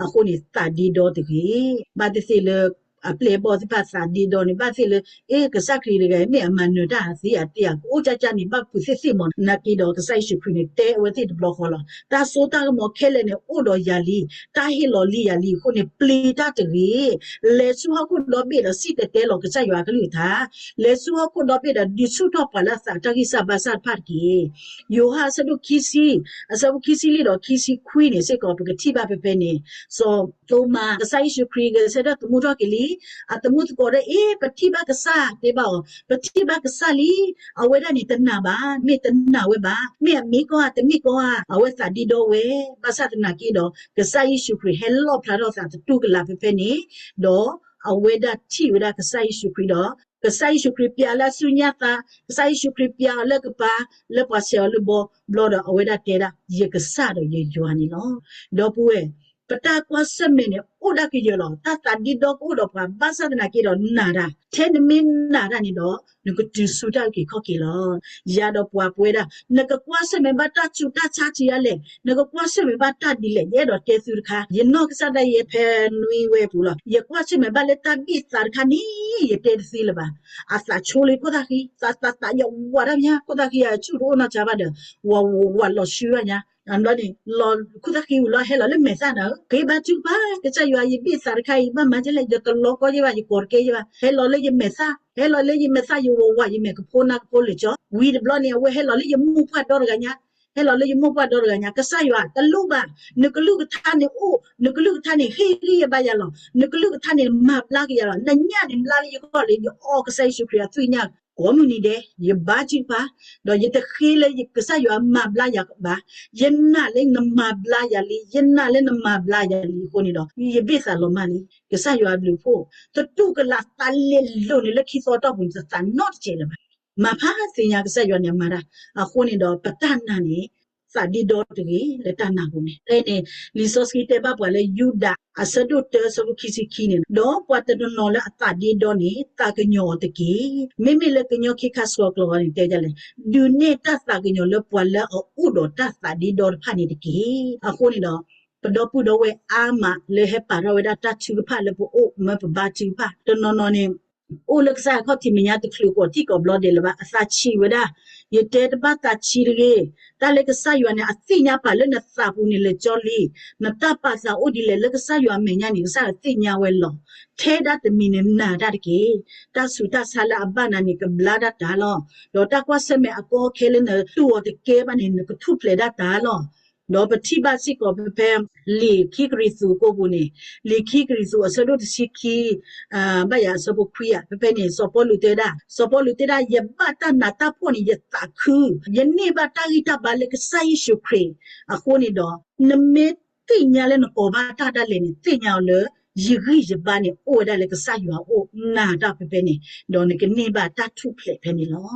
အဃိန့ၣ် သးဒ့ဒီတဂ့ၤ. ဘၣ်သ့ၣ်သ့ၣ်လၢ အပျဲၢ်အဘီၣ်သ့ၣ်တဖၣ်သးဒ့ဒီန့ၣ် ဘၣ်သ့ၣ်လၢ အ့ ကစၢ်ခရံာ်တဂၤအံၤ မ့ၢ်အမၤနၢၤတၢ်သ့ဧါသ့ဧါ ကအိၣ်ကၠၢ်ကၠၢ်န့ၣ် ဘၣ်ဖုးသ့ၣ်သ့ၣ်မး နာ်က့ဒီး ကစၢ်ယ့ၣ်ၡူးခရံာ်န့ၣ် တဲအဝဲသ့ၣ်တဘျီဃီလီၤ. တၢ်စိတၢ်ကမီၤခဲလၢာ်န့ၣ် အိၣ်ဒီးယၤလံ, တၢ်ဟ့ၣ်လီၤလံယၤလံအဃိန့ၣ် ပျံၤတၢ်တဂ့ၤ. လဲၤဆူဟီၣ်ခိၣ်ဒီဘ့ၣ်ဒီး စံၣ်တဲၤတဲလီၤကစၢ်ယွၤအကလုၢ်ကထါ, လဲၤဆူဟီၣ်ခိၣ်ဒီဘ့ၣ်ဒီး ဒုးဆူၣ်ထီၣ်ပှၤလၢအသးတၢ်ဂံၢ်စၢ်ဘါစၢ်တဖၣ်တက့ၢ်. ယိၤဟၣ်အဆၢဒိၣ်ခံဆံ, အဆၢဖိခံဆံလွံၢ်ဒီးခံဆံခွံန့ၣ်စ့ၢ်ကီး ပကထံၣ်ဘၣ်ဖဲဖဲန့ၣ်, စီၤသိမါ ကစၢ်ယ့ၣ်ၡူးခရံာ်ဂဲၤဆၢထၢၣ်သမူထီၣ်က့ၤလံ, အသမူသကိးဒီး အ့ ပထံၣ်ဘၣ်ကစၢ် တဲဘၣ်အီၤ, ပထံၣ်ဘၣ်ကစၢ်လံ, အဝဲဒၣ်န့ၣ်တနာ်ဘၣ်, မ့ၢ်တနာ်ဝဲဘၣ်, မ့ၢ်အမ့ၢ်ကီၢ်ဧါ တမ့ၢ်ကီၢ်ဧါ, အဝဲသးဒ့ဒီဝဲ, ဘၣ်ဆၣ်သနာ်က့ဒီး ကစၢ်ယ့ၣ်ၡူးခရံာ်ဟဲလီၣ်ဖျါထီၣ်သးသတူၢ်ကလာ်ဖဲဖဲန့ၣ်, ဒီးအဝဲဒၣ်ထံၣ်ဝဲဒၣ်ကစၢ်ယ့ၣ်ၡူးခရံာ်ဒီး ကစၢ်ယ့ၣ်ၡူးခရံာ်ပျးလၢအစုညါသး, ကစၢ်ယ့ၣ်ၡူးခရံာ်ပျးအီၤလၢကပၤ, လၢပှၤဆဲးအီၤလၢဘီ, ဘျီဒီးအဝဲဒၣ်တဲဒၣ် ယကစၢ်ဒီးယယွၤန့ၣ်လီၤ. ဒီပုၢ်ဝဲၢ်, ပတၢ်ကွၢ်ဆၢၣ်မဲာ်န့ၣ် အိၣ်ဒၣ်ကယၢၤလီၤ. တၢ်သးဒ့ဒီကအိၣ်ဒီးပှၤ ဘၣ်ဆၣ်သနာ်က့ဒီးနာ်တၢ်, ထဲနမ့ၢ်နာ်တၢ်န့ၣ်ဒီး နကတုၤဆူတၢ်အုၣ်က့ၤခီၣ်က့ၤလီၤ. ယၤဒီးပှၤပဝဲဒၣ် နကကွၢ်ဆၢၣ်မဲာ်ဘၣ်တၢ်ဆူးတၢ်ဆါဆံးအါလဲၣ်, နကကွၢ်ဆၢၣ်မဲာ်ဘၣ်တၢ်ဒ်လဲၣ်, ယအဲၣ်ဒိးတဲသုတခါ, ယနီၢ်ကစၢ်ဒၣ်ယဲဖဲနွံဝဲပူၤလီၤ. ယကွၢ်ဆၢၣ်မဲာ်ဘၣ်လၢတၢ်ဘ့ၣ်သးတခါန့ၣ် ယတဲတသ့လၢၤဘၣ်. အသးဆိလံ ခိၣ်သၣ်ဃံ, သးသးသးယဝၤတၢ်မညါ, ခိၣ်သၣ်ဃံအဆူၣ်တအိၣ်နီၢ်ဆါဘၣ်ဒီး ဝၤဝၤလီၤဆှုဘၣ်ညါ, အဘျီန့ၣ် လီၤခိၣ်သၣ်ဃံဝံၤလီၤ ဟဲလီၤလၢမဲာ်သၣ်နၤဧၢ, ဃ့ဘါထုကဖၣ် ကစၢ်ယွၤ ယဘ့ၣ်သးတခါအံၤ ဘၣ်မၤဒ်လဲၣ်, ယတလီၤကီယဲဘၣ်, ယကိးတကဲယဲဘၣ်, ဟဲလီၤလၢယမဲာ်သၣ်, ဟဲလီၤလၢယမဲာ်သၣ် ယဝၤဝၤ ယမဲာ်ကဖိနၢ်ကဖိလၢာ်ကၠီ, ဝံၤတဘျီန့ၣ် အဝဲဟဲလီၤလၢယမိၢ်ပှၢ်ဒီတဂၤညါ, ဟဲလီၤလၢယမိၢ်ပှၢ်ဒီတဂၤညါ, ကစၢ်ယွၤ တလိၣ်ဘၣ်, နကလုၢ်ကထါန့ၣ်အိၣ်, နကလုၢ်ကထါန့ၣ်ဟ့ၣ်ဂံၢ်ယဘါယၤလီၤ, နကလုၢ်ကထါန့ၣ်မၤဘျါက့ၤယၤလီၤ, နညၣ်န့ၣ်ဘျါလၢယဂီၢ်လၢယအီကစၢ်ယ့ၣ်ၡူးခရံာ်အသွံၣ်ညၣ် ကိးမုၢ်နံၤဒဲး, ယဘါထုကဖၣ်, ဒီးယတဃ့လၢကစၢ်ယွၤမၤဘျါယၤဘၣ်, ယနာ်လၢနမၤဘျါယၤလံ, ယနာ်လၢနမၤဘျါယၤလံအဃိန့ၣ်ဒီး ယဘ့ၣ်သးလီၤမၢ်လံ, ကစၢ်ယွၤအဘျုးအဖှိၣ်, သတူၢ်ကလာ်သးလဲၤလိာ်န့ၣ်လၢခံသီတီၢ်ပူၤန့ၣ် တသးနီတစဲးလၢၤဘၣ်. မၤဖးသ့ၣ်ညါကစၢ်ယွၤန့ၣ်အမၤတၢ်, အဃိန့ၣ်ဒီးပတၢ်နာ်န့ၣ် သးဒ့ဒီတဂ့ၤ လၢတၢ်နာ်ပူၤန့ၣ်. ဖဲန့ၣ် လံာ်စီဆှံတဲဘၣ်ပှၤလၢယူဒၤ အဆၢဒိၣ်တၢ အဆၢဖိခံဆံခံန့ၣ်, ဒီးပှၤတနီၤနီၤလၢအသးဒ့ဒီန့ၣ် သးကညီၤအီၤတက့ၢ်. မ့မ့ၢ်လၢကညီခ့ခါဆှီကျိာ်န့ၣ် တဲဒ်လဲၣ်, ဒုးနဲၣ်တၢ်သးကညီၤလၢပှၤလၢအအိၣ်ဒီးတၢ်သးဒ့ဒီတဖၣ်န့ၣ်တက့ၢ်. အဃိန့ၣ်ဒီး ပဒီပုၢ်ဒီဝဲၢ်အါမးလၢဟဲပာ်ထီၣ်ဝဲဒၣ်တၢ်ထုကဖၣ်လၢပအိၣ်မၢပဘါထုကဖၣ် တနီၤနီၤန့ၣ် အိၣ်လၢကစၢ်အခီၣ်ထံးမဲာ်ညါတချုးကိးထံၣ်ကိးဘျီဒဲးလၢၤဘၣ်, အသးဆံးဝဲဒၣ်, ယတဲတဘၣ်သးဆံးတဂ့ၤ, တၢ်လၢကစၢ်ယွၤန့ၣ် အသ့ၣ်ညါပာ်လၢနသးပူၤန့ၣ်လၢာ်ကၠီလံ, နတၢ်ပာ်သးအိၣ်ဒ်လဲၣ်လၢကစၢ်ယွၤအမဲာ်ညါန့ၣ် ကစၢ်ယွၤသ့ၣ်ညါဝဲလီၤ. ထဲဒၣ်တမံၤန့ၣ်နာ်တၢ်တက့ၢ်. တၢ်ဆူးတၢ်ဆါလၢအဘၣ်နၤန့ၣ် ကဘျါဒၣ်တၢ်လီၤ. ဒီးတၢ်ကွၢ်ဆၢၣ်မဲာ်အကီအခဲလၢနတူၢ်အီၤတကဲဘၣ်န့ၣ် နကထူၣ်ဖျဲးဒၣ်တၢ်လီၤ. ဒီးပထံၣ်ဘၣ်စ့ၢ်ကီးဖဲဖဲ လံာ်ခံကရံၣ်သူးအကိာ်ပူၤန့ၣ်, လံာ်ခံကရံၣ်သူးအဆၢဒိၣ်တဆံခံ ဘၣ်ယၤအဆၢဖိခွံဧါ, ဖဲဖဲန့ၣ် စီၤပီလူးတဲဒၣ်, စီၤပီလူးတဲဒၣ် ယဘၣ်တၢ်နးတၢ်ဖှီၣ်န့ၣ် ယသးခု, ယန့ၢ်ဘၣ်တၢ်ဂံၢ်တၢ်ဘါလၢကစၢ်ယ့ၣ်ၡူးခရံာ်အဃိန့ၣ်ဒီး, နမ့ၢ်သ့ၣ်ညါလၢနကိးဘၣ်တၢ်ဒၣ်လဲာ်န့ၣ် သ့ၣ်ညါအီၤလၢ ယဂံၢ်ယဘါန့ၣ် အိၣ်ဝဲဒၣ်လၢကစၢ်ယွၤအအိၣ် နာ်တၢ်ဖဲဖဲန့ၣ်, ဒီးနကန့ၢ်ဘၣ်တၢ်ထူၣ်ဖျဲးဖဲန့ၣ်လီၤ.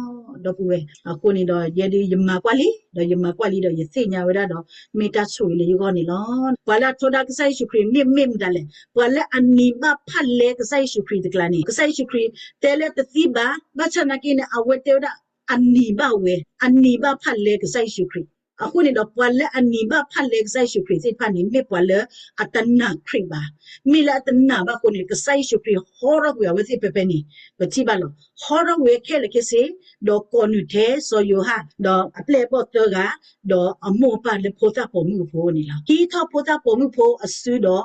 ဒီပုၢ်ဝဲၢ်, အဃိန့ၣ်ဒီး ယဲဒၣ်ယမၤကွၢ်လံ, ဒီးယမၤကွၢ်လံဒီးယသ့ၣ်ညါဝဲဒၣ်ဒီး မ့ၢ်တၢ်ဆိၣ်ဂ့ၤလၢယဂီၢ်န့ၣ်လီၤ. ပှၤလၢအထီဒါကစၢ်ယ့ၣ်ၡူးခရံာ်မ့ၢ်မ့ၢ်မတၤလဲၣ်, ပှၤလၢအနံၤဘၣ်ဖၣ်လဲကစၢ်ယ့ၣ်ၡူးခရံာ်တကျါန့ၣ် ကစၢ်ယ့ၣ်ၡူးခရံာ် တဲလၢတသံဘၣ်, ဘၣ်ဆၣ်နာ်က့န့ၣ် အဝဲတဲဝဲဒၣ် အနံၤဘၣ်ဝဲ, အနံၤဘၣ်ဖၣ်လဲကစၢ်ယ့ၣ်ၡူးခရံာ်. အဃိန့ၣ်ဒီး ပှၤလၢအနံၤဘၣ်ဖၣ်လဲကစၢ်ယ့ၣ်ၡူးခရံာ်သ့ၣ်တဖၣ်န့ၣ် မ့ၢ်ပှၤလၢအတနာ်ခရံာ်ဘၣ်. မ့ၢ်လၢအတနာ်ဘၣ်အဃိန့ၣ် ကစၢ်ယ့ၣ်ၡူးခရံာ်ဟီထီၣ်ကွံာ်အဝဲသ့ၣ်ဖဲဖဲန့ၣ်, ပထံၣ်ဘၣ်လီၤ. ဟီထီၣ်ကွံာ်ဝဲခဲလၢာ်ခဲဆ့, ဒီးကိးနုာ်ထဲစီၤယိၤဟၣ်, ဒီးအပျဲၢ်အဘီၣ်သၢဂၤ, ဒီးအမိၢ်အပၢ်လၢဖိသၣ်ပိာ်မုၣ်အဖိန့ၣ်လီၤ. ဟံးထီၣ်ဖိသၣ်ပိာ်မုၣ်ဖိအစုဒီး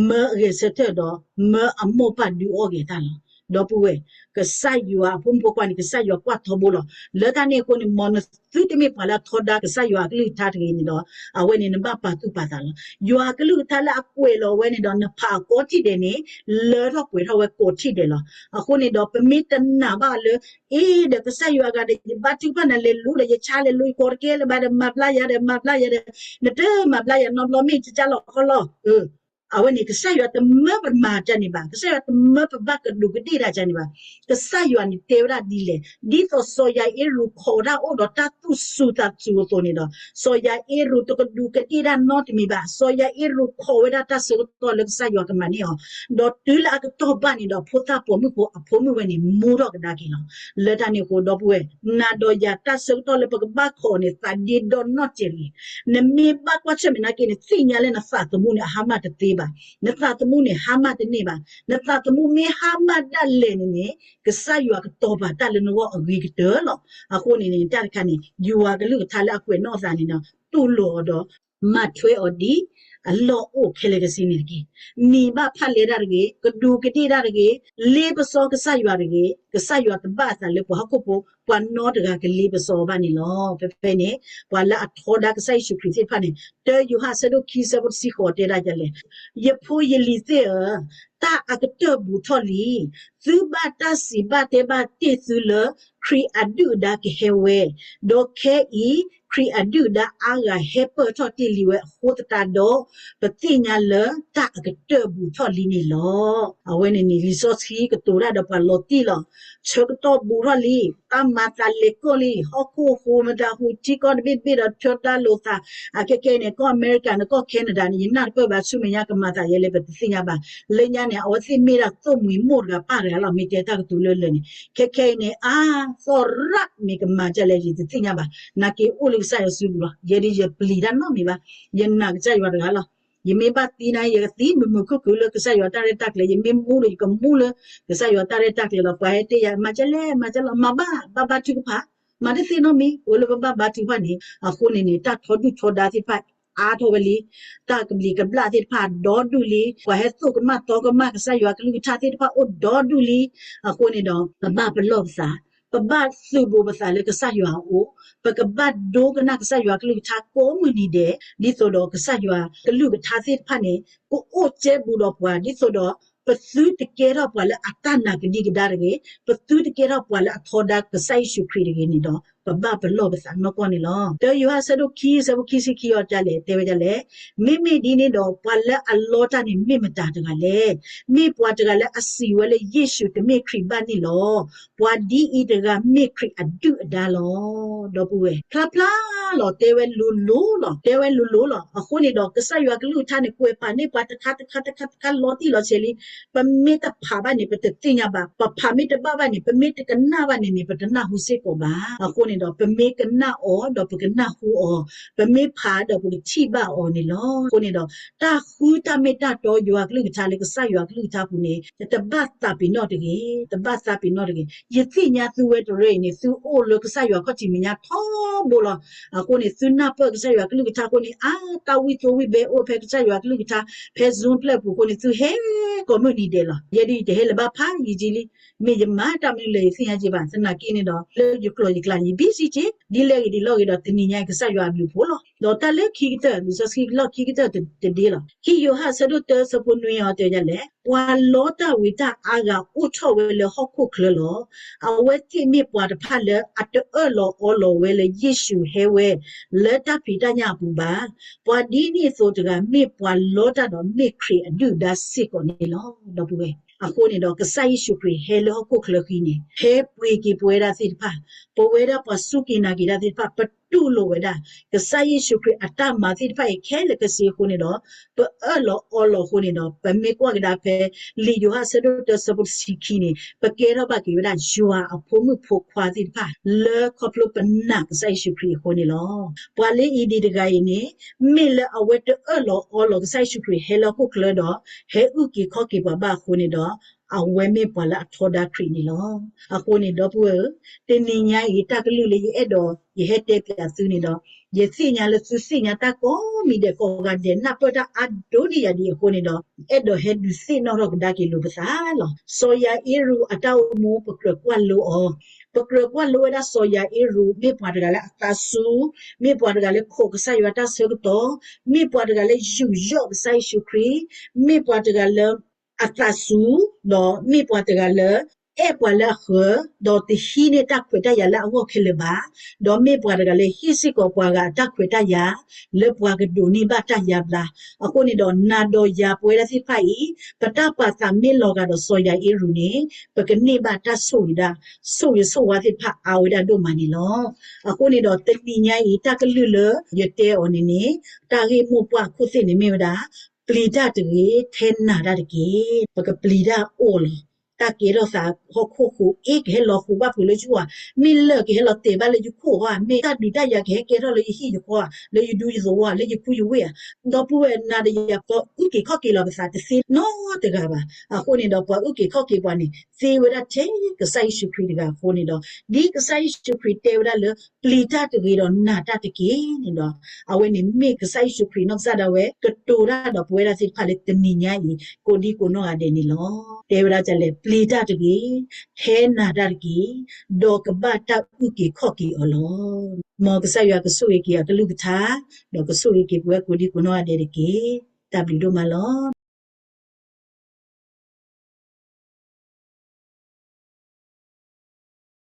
မၢအဂဲၤဆၢထၢၣ်ဒီး မၢအမိၢ်အပၢ်ဒုးအီၣ်ဂဲၤတၢ်လီၤ. ဒီပုၢ်ဝဲၢ်, ကစၢ်ယွၤအဖိမုၣ်ဖိခွါန့ၣ် ကစၢ်ယွၤကွၢ်ထီဘိလီၤ. လၢတၢ်န့ၣ်အဃိန့ၣ် မ်နသုတမ့ၢ်ပှၤလၢအထီဒါကစၢ်ယွၤအကလုၢ်ကထါတဂ့ၤန့ၣ်ဒီး အဝဲန့ၣ်နဘၣ်ပာ်သူၣ်ပာ်သးလီၤ. ယွၤအကလုၢ်ကထါလၢအကွဲးလီၤဝဲန့ၣ်ဒီး နဖးအကိးထံၣ်ဒဲးန့ၣ် လၢထီၣ်ပှဲၤထီၣ်ဝဲကိးထံၣ်ဒဲးလီၤ. အဃိန့ၣ်ဒီး ပမ့ၢ်တနာ်ဘၣ်လၢ အ့ဒီးကစၢ်ယွၤဂၤဒီး ယဘါထုကဖၣ်နၤလဲၤလူဒီး ယဆါလဲၤလူ ယကိးတကဲလၢၤဘၣ်ဒီး မၤဘျါယၤဒီး မၤဘျါယၤဒီး နတမၤဘျါယၤနီတဘျီ မ့ၢ်ကကၢ်လီၤခီလီၤ အဝဲန့ၣ်ကစၢ်ယွၤတမၢပမၤကန့ၣ်ဘၣ်, ကစၢ်ယွၤတမၢပဘၣ်ကဒူးကဒ့ၣ်တၢ်ကန့ၣ်ဘၣ်. ကစၢ်ယွၤန့ၣ်တဲဝဲဒၣ်ဒ်လဲၣ်, ဒ်သိးစီၤယၤအ့ရူးခိးတၢ်အိၣ်ဒီးတၢ်သူၣ်စူၤသးစူၤအသိးန့ၣ်ဒီး စီၤယၤအ့ရူးတကဒူးကဒ့ၣ်တၢ်နီတမံၤဘၣ်. စီၤယၤအ့ရူးခိးဝဲဒၣ်တၢ်ဆၢကတီၢ်လၢကစၢ်ယွၤကမၤန့ၢ်အီၤ, ဒီးတုၤလၢအကတီၢ်ဘၣ်န့ၣ်ဒီး ဖိသၣ်ပိာ်မုၣ်ဖိအဖိမုၣ်ဝဲန့ၣ် မူထီၣ်ကဒါက့ၤလီၤ. လၢတၢ်န့ၣ်အဃိ ဒီပုၢ်ဝဲၢ်, နၤဒီးယၤတၢ်ဆၢကတီၢ်လၢပကဘၣ်ခိးန့ၣ် သးဒ့ဒီနီၢ်တဂ့ၤ. နမ့ၢ်ဘၣ်ကွၢ်ဆၢၣ်မဲာ်နာ်က့န့ၣ် သ့ၣ်ညါလၢနသးသမူန့ၣ် အဟါမၢ်တသ့ဘၣ်. နသးသမူန့ၣ် ဟါမၢ်တန့ၢ်ဘၣ်. နသးသမူမ့ၢ်ဟါမၢ်ဒၣ်လဲာ်န့ၣ်န့ၣ် ကစၢ်ယွၤကတီၤပာ်တၢ်လၢနဂီၢ်အဂ့ၤကတၢၢ်လီၤ. အဃိန့ၣ်န့ၣ် တၢ်တခါန့ၣ် ယွၤကလုၢ်ကထါလၢအကွဲးနီၣ်အသးန့ၣ်ဒီး တူၢ်လိာ်အီၤဒီး မၤထွဲအီၤဒ်အလီၢ်အိၣ်ခဲလၢာ်ခဲဆ့န့ၣ်တက့ၢ်. နံၤဘၣ်ဖၣ်လဲတၢ်တဂ့ၤ, ကဒူးကဒ့ၣ်တၢ်တဂ့ၤ, လ့ပစီကစၢ်ယွၤတဂ့ၤ. ကစၢ်ယွၤတဘၣ်အသးလၢပှၤဟီၣ်ခိၣ်ဖိ ပှၤနီတဂၤကလ့ပစီဘၣ်န့ၣ်လီၤ. ဖဲဖဲန့ၣ် ပှၤလၢအထီဒါကစၢ်ယ့ၣ်ၡူးခရံာ်သ့ၣ်တဖၣ်န့ၣ် တၢယိၤဟၣ်ဆၢဒိၣ်ခံဆၢဖိတဆံဃိးတဲဒၣ်ဒ်လဲၣ်, ယဖိယလံၤသ့ၣ်ဧၢ, တၢ်အကတၢၢ်ဘူးထီၣ်လံ. သုဘၣ်တၢ်စံးဘၣ်တဲဘၣ်တ့ၢ်သုလၢ ခရံာ်အဒုၣ်အဒါကဟဲဝဲ, ဒီးခဲအံၤ ခရံာ်အဒုၣ်အဒါအါဂၤဟဲပၢၢ်ထီၣ်တ့ၢ်လံဝဲအဃိသတးဒီး ပသ့ၣ်ညါလၢတၢ်အကတၢၢ်ဘူးထီၣ်လံန့ၣ်လီၤ. အဝဲန့ၣ်န့ၣ် လံာ်စီဆှံကတိၤတၢ်ဒီးပှၤလီၤတံၢ်လီၤ. ဆၢကတီၢ်ဘူးထီၣ်လံ, တၢ်မၤသးလဲၤကီၢ်လံ, ဟီၣ်ခိၣ်ဟူးမတၤဟူးထံကီၢ်တဘ့ၣ်တဘ့ၣ်ဒီး ထၢတၢ်လိာ်သး, အခဲခဲအံၤန့ၣ် ကီၢ်အမဲရကၤန့ၣ် ကီၢ်ခဲနဒၤန့ၣ် ယနၢ်တပၢၢ်ဘၣ် ဆူမဲာ်ညါကမၤသးယဲလဲၣ် ပတသ့ၣ်ညါဘၣ်. လၢညါန့ၣ် အဝဲသ့ၣ်မ့ၢ်ဒၣ်သိၣ်မှံၤမိၢ်တဂၤပၢ်တဂၤလီၤ မ့ၢ်တဲတၢ်ကတိၤလၢလၢာ်န့ၣ်. ခဲခဲအံၤန့ၣ် အါ သီၣ်ရၣ်မ့ၢ်ကမၤဒ်လဲၣ် ယတသ့ၣ်ညါဘၣ်. နာ်က့အိၣ်လၢကစၢ်ယွၤစုပူၤလီၤ. ယဲဒၣ်ယပျံၤတၢ်နီတမံၤဘၣ်. ယနာ်ကစၢ်ယွၤတဂၤလီၤ. ယမ့ၢ်ဘၣ်သံန့ၣ် ယကသံမုာ်မုာ်ခုၣ်ခုၣ်လၢကစၢ်ယွၤတၢ်ရဲၣ်တၢ်ကျဲၤ, ယမ့ၢ်မူဒီးယကမူလၢကစၢ်ယွၤတၢ်ရဲၣ်တၢ်ကျဲၤလီၤ. ပှၤဟဲတဲယၤ မၤဒ်လဲၣ် မၤဒ်လဲၣ် မၤဘၣ် ဘၣ်ဘါထုကဖၣ်, မၤတသ့နီတမံၤ အိၣ်လၢပဘၣ်ဘါထုကဖၣ်န့ၣ်. အဃိန့ၣ်န့ၣ် တၢ်ထီဒုၣ်ထီဒါသ့ၣ်တဖၣ် အါထီၣ်ဝဲလံ. တၢ်ကဘျံးကဘျၣ်သ့ၣ်တဖၣ်ဒီဒူၣ်လံ. ပှၤဟဲသိၣ်ကမၣ်သီကမၣ်ကစၢ်ယွၤကလုၢ်ကထါသ့ၣ်တဖၣ်အိၣ်ဒီဒူၣ်လံ. အဃိန့ၣ်ဒီး ပဘၣ်ပလီၢ်ပသး, ပဘၣ်သုးဘူးပသးလၢကစၢ်ယွၤအအိၣ်, ပကဘၣ်ဒိကနၣ်ကစၢ်ယွၤကလုၢ်ကထါကိးမုၢ်နံၤဒဲး, ဒ်သိးဒီးကစၢ်ယွၤကလုၢ်ကထါသ့ၣ်တဖၣ်န့ၣ် ကအိၣ်ကဲဘူးဒီးပှၤ, ဒ်သိးဒီး ပသုတကဲထီၣ်ပှၤလၢအတၢ်နာ်ကဒံကဒါတဂ့ၤ, ပသုတကဲထီၣ်ပှၤလၢအထီဒါကစၢ်ယ့ၣ်ၡူးခရံာ်တဂ့ၤန့ၣ်ဒီး ပဘၣ်ပလီၢ်ပသးနီၢ်ကီၢ်န့ၣ်လီၤ. တၢယိၤဟၣ်ဆၢဒိၣ်ခံ ဆၢဖိခံဆံခံအီၤဒ်လဲၣ် တဲဝဲဒ်လဲၣ်, မ့မ့ၢ်ဒ်န့ၣ်ဒီး ပှၤလၢအလီတၢ်န့ၣ်မ့ၢ်မတၤတဂၤလဲၣ်. မ့ၢ်ပှၤတဂၤလၢအစံးဝဲလၢယ့ၣ်ၡူးတမ့ၢ်ခရံာ်ဘၣ်န့ၣ်လီၤ. ပှၤဒ်အံၤတဂၤမ့ၢ်ခရံာ်အဒုၣ်အဒါလီၤ. ဒီပုၢ်ဝဲၢ်, ဖျါဖျါ လီၤ တဲဝဲလိၤလိၤလီၤ တဲဝဲလိၤလိၤလီၤ. အဃိန့ၣ်ဒီး ကစၢ်ယွၤကလုၢ်ကထါန့ၣ် ကွဲးပာ်န့ၢ်ပှၤတခါတခါတခါတခါ လီၤတံၢ်လီၤဆဲးလံ. ပမ့ၢ်တဖးဘၣ်န့ၣ် ပတသ့ၣ်ညါဘၣ်, ပဖးမ့ၢ်တဘၣ်ဘၣ်န့ၣ် ပမ့ၢ်တကနၣ်ဘၣ်န့ၣ်န့ၣ် ပတနၢ်ဟူစ့ၢ်ကီးဘၣ်. အဃိန့ၣ်ဒီး ပမ့ၢ်ကနၣ်အီၤဒီးပကနၢ်ဟူအီၤ, ပမ့ၢ်ဖးဒီးပကထံၣ်ဘၣ်အီၤန့ၣ်လီၤ. အဃိန့ၣ်ဒီး တၢ်ဃုတၢ်မ့ၢ်တၢ်တီယွၤကလုၢ်ကထါလၢကစၢ်ယွၤကလုၢ်ကထါပူၤန့ၣ် တဘၣ်သးပ့ၤနီၣ်တဂ့ၤ, တဘၣ်သးပ့ၤနီၣ်တဂ့ၤ. ယသ့ၣ်ညါသုဝဲတရၢအံၤန့ၣ် သုအိၣ်လၢကစၢ်ယွၤခီၣ်ထံးမဲာ်ညါထီဘိလီၤ. အဃိန့ၣ် သုနၢ်ပၢၢ်ကစၢ်ယွၤကလုၢ်ကထါအဃိန့ၣ် အါ တၢ်ဝံၣ်သိဝံၣ်ဘဲအိၣ်ဖဲကစၢ်ယွၤကလုၢ်ကထါ ဖဲ Zoom ပျဲၢ်ပူၤအဃိန့ၣ် သုဟဲကိးမုၢ်နံၤဒဲးလီၤ. ယဲဒၣ်ယတဟဲလၢၤဘၣ်ဖးယံာ်ကံလံ. မ့ၢ်ယမၤတၢ်မနုၤလဲၣ် ယသ့ၣ်ညါက့ၤဘၣ်. သနာ်က့န့ၣ်ဒီး လၢယကျိာ်ယကျဲန့ၣ် ယ busy က့ၤ ဒ်လဲၣ်ဂ့ၤဒ်လဲၣ်ဂ့ၤဒီး တနံၤညါအံၤ ကစၢ်ယွၤအဘျုးအဖှိၣ်လီၤ. ဒီးတၢ်လၢခံကတၢၢ် လံာ်စီဆှံလီၢ်ခံကတၢၢ်တဒ့လီၤ. ခံယိၤဟၣ်အဆၢဒိၣ်တၢ ဆၢဖိနွံအံၤတဲဒ်လဲၣ်, ပှၤလီတၢ်ဝံၤတၢ်အါဂၤအိၣ်ထီၣ်ဝဲလၢဟီၣ်ခိၣ်ချၢလီၤ. အဝဲသ့ၣ်မ့ၢ်ပှၤတဖၣ်လၢအတအၢၣ်လီၤအီလီၤဝဲလၢယ့ၣ်ၡူးဟဲဝဲ လၢတၢ်ဖံးတၢ်ညၣ်အပူၤဘၣ်. ပှၤဒ်န့ၣ်အသိးတဂၤ မ့ၢ်ပှၤလီတၢ်ဒီးမ့ၢ်ခရံာ်အဒုၣ်အဒါစ့ၢ်ကီးန့ၣ်လီၤ. ဒီပုၢ်ဝဲၢ် အဃိန့ၣ်ဒီး ကစၢ်ယ့ၣ်ၡူးခရံာ်ဟဲလၢဟီၣ်ခိၣ်ချၢဃီန့ၣ် ဟဲပှ့ၤက့ၤပဝဲဒၣ်သ့ၣ်တဖၣ်, ပဝဲဒၣ်ပှၤစူၢ်က့ၤနာ်က့ၤတၢ်သ့ၣ်တဖၣ် ပတူၢ်လိာ်ဝဲဒၣ် ကစၢ်ယ့ၣ်ၡူးခရံာ်အတၢ်မၤသ့ၣ်တဖၣ်အံၤခဲလၢာ်ခဲဆ့အဃိန့ၣ်ဒီး ပအၢၣ်လီၤအီလီၤအဃိန့ၣ်ဒီး ပမ့ၢ်ကွၢ်ကဒါဖဲ လံာ်ယိၤဟၣ်အဆၢဒိၣ်တၢ ဆၢဖိတဆံခံန့ၣ် ပကဲထီၣ်ဘၣ်က့ၤဝဲဒၣ် ယွၤအဖိမုၣ်ဖိခွါသ့ၣ်တဖၣ် လၢခီဖျိပနာ်ကစၢ်ယ့ၣ်ၡူးခရံာ်အဃိန့ၣ်လီၤ. ပှၤလၢအံၤဒံးတဂၤအံၤန့ၣ် မ့ၢ်လၢအဝဲတအၢၣ်လီၤအီလီၤကစၢ်ယ့ၣ်ၡူးခရံာ်ဟဲလၢဟီၣ်ခိၣ်ချၢဒီး ဟဲအုၣ်က့ၤခီၣ်က့ၤပှၤဘၣ်အဃိန့ၣ်ဒီး အဝဲမ့ၢ်ပှၤလၢအထီဒါခရံာ်န့ၣ်လီၤ. အဃိန့ၣ် ဒီပုၢ်ဝဲၢ်ဧၢ, တနံၤညါအံၤ တၢ်ကလုၢ်လၢယအဲၣ်ဒိး ယဟဲတဲပၠးသုန့ၣ်ဒီး ယသ့ၣ်ညါလၢသုသ့ၣ်ညါတၢ်ကိးမံၤဒဲးကိးဂၤဒဲး နၢ်ပၢၢ်တၢ်အါဒိၣ်ဒံးယၤဒံးအဃိန့ၣ်ဒီး အဲၣ်ဒိးဟဲဒုးသ့ၣ်နီၣ်ထီၣ်ကဒါက့ၤလိာ်ပသးလီၤ. စီၤယၤအ့ရူးအတၢ်အိၣ်မူ ပကြၢးကွၢ်လိအီၤ, ပကြၢးကွၢ်လိဝဲဒၣ်စီၤယၤအ့ရူး မ့ၢ်ပှၤတဂၤလၢအသးစူၤ, မ့ၢ်ပှၤတဂၤလၢခိးကစၢ်ယွၤတၢ်ဆၢကတီၢ်, မ့ၢ်ပှၤတဂၤလၢယူးယီၣ်ကစၢ်ယ့ၣ်ၡူးခရံာ်, မ့ၢ်ပှၤတဂၤလၢ အသးစူၤ, ဒီးမ့ၢ်ပှၤတဂၤလၢ အဲၣ်ပှၤလၢအဃၢၤ, ဒီးတဟံးန့ၢ်တၢ်ခွဲးတၢ်ယာ်လၢအဂီၢ်ခဲလၢာ်ဘၣ်, ဒီးမ့ၢ်ပှၤတဂၤလၢဟ့ၣ်စ့ၢ်ကီးပှၤဂၤအတၢ်ခွဲးတၢ်ယာ် လၢပှၤကဒိးန့ၢ်ဘၣ်တၢ်ယါဘျါ. အဃိန့ၣ်ဒီး နၤဒီးယၤပဝဲဒၣ်သ့ၣ်တဖၣ်အံၤ ပတၢ်ပာ်သးမ့ၢ်လီၤဂာ်ဒီးစီၤယၤအ့ရူးန့ၣ် ပကန့ၢ်ဘၣ်တၢ်ဆိၣ်ဂ့ၤဒၣ် ဆိၣ်ဂ့ၤဆိၣ်ဝါသ့ၣ်တဖၣ်အါဝဲဒၣ်ဒိၣ်မးန့ၣ်လီၤ. အဃိန့ၣ်ဒီး တနံၤညါအံၤ တၢ်ကလုၢ်လၢယတဲအီၤန့ၣ်န့ၣ် တၢ်ဂ့ၢ်မိၢ်ပှၢ်ခိၣ်သ့ၣ်န့ၣ်မ့ၢ်ဝဲဒၣ် ပျံၤတၢ်တဂ့ၤ, ထဲနၤတၢ်တက့ၢ်. ပကပျံၤတၢ်အိၣ်လီၤ. တၢ်ကဲထီၣ်သးဟီၣ်ခိၣ်ဟူးအ့ၣ်ကဟဲလီၤဃုာ်ဘၣ်ဖုးလၢယဂီၢ်ဧါ, မ့ၢ်လၢာ်ကဟဲလီၤတဲာ်ဘၣ်လၢယခိၣ်ဧါ, မ့ၢ်တၢ်ဒုးတၢ်ယၤကဟဲကဲထီၣ်လၢယဟံၣ်ယဃီဧါ, လၢယဒူယသဝီဧါ, လၢယခူယဝ့ၢ်ဧါ. ဒီပုၢ်ဝဲၢ် နၤဒီးယၤပှၤအုၣ်က့ၤခီၣ်က့ၤလီၤပသးတသ့နီတဂၤဘၣ်. အဃိန့ၣ်ဒီး ပှၤအုၣ်က့ၤခီၣ်က့ၤပှၤန့ၣ် သ့ဝဲဒၣ်ထဲကစၢ်ယ့ၣ်ၡူးခရံာ်တဂၤအဃိန့ၣ်ဒီး ဒ်ကစၢ်ယ့ၣ်ၡူးခရံာ်တဲဝဲဒၣ်လၢ ပျံၤတၢ်တဂ့ၤဒီးနၤတၢ်တက့ၢ်န့ၣ်ဒီး အဝဲန့ၣ်မ့ၢ်ကစၢ်ယ့ၣ်ၡူးခရံာ်နီၢ်ကစၢ်ဒၣ်ဝဲ ကတိၤတၢ်ဒီးပဝဲဒၣ်သ့ၣ်တဖၣ်လၢတနံၤညါအံၤ ကိးဒံကိးနီၢ်ဂၤဒဲးန့ၣ်လီၤ. တဲဝဲဒၣ်ဒ်လဲၣ်, ပျံၤတၢ်တဂ့ၤ, ထဲနၤတၢ်တက့ၢ်, ဒီးကဘၣ်တၢ်အုၣ်က့ၤခီၣ်က့ၤအီၤလီၤ. မ်ကစၢ်ယွၤကဆိၣ်ဂ့ၤက့ၤအကလုၢ်ကထါ, ဒီးကဆိၣ်ဂ့ၤက့ၤပဝဲကိးဒံကိးနီၢ်ဂၤဒဲးတက့ၢ်. တၢ်ဘျုးဒိၣ်မးလီၤ.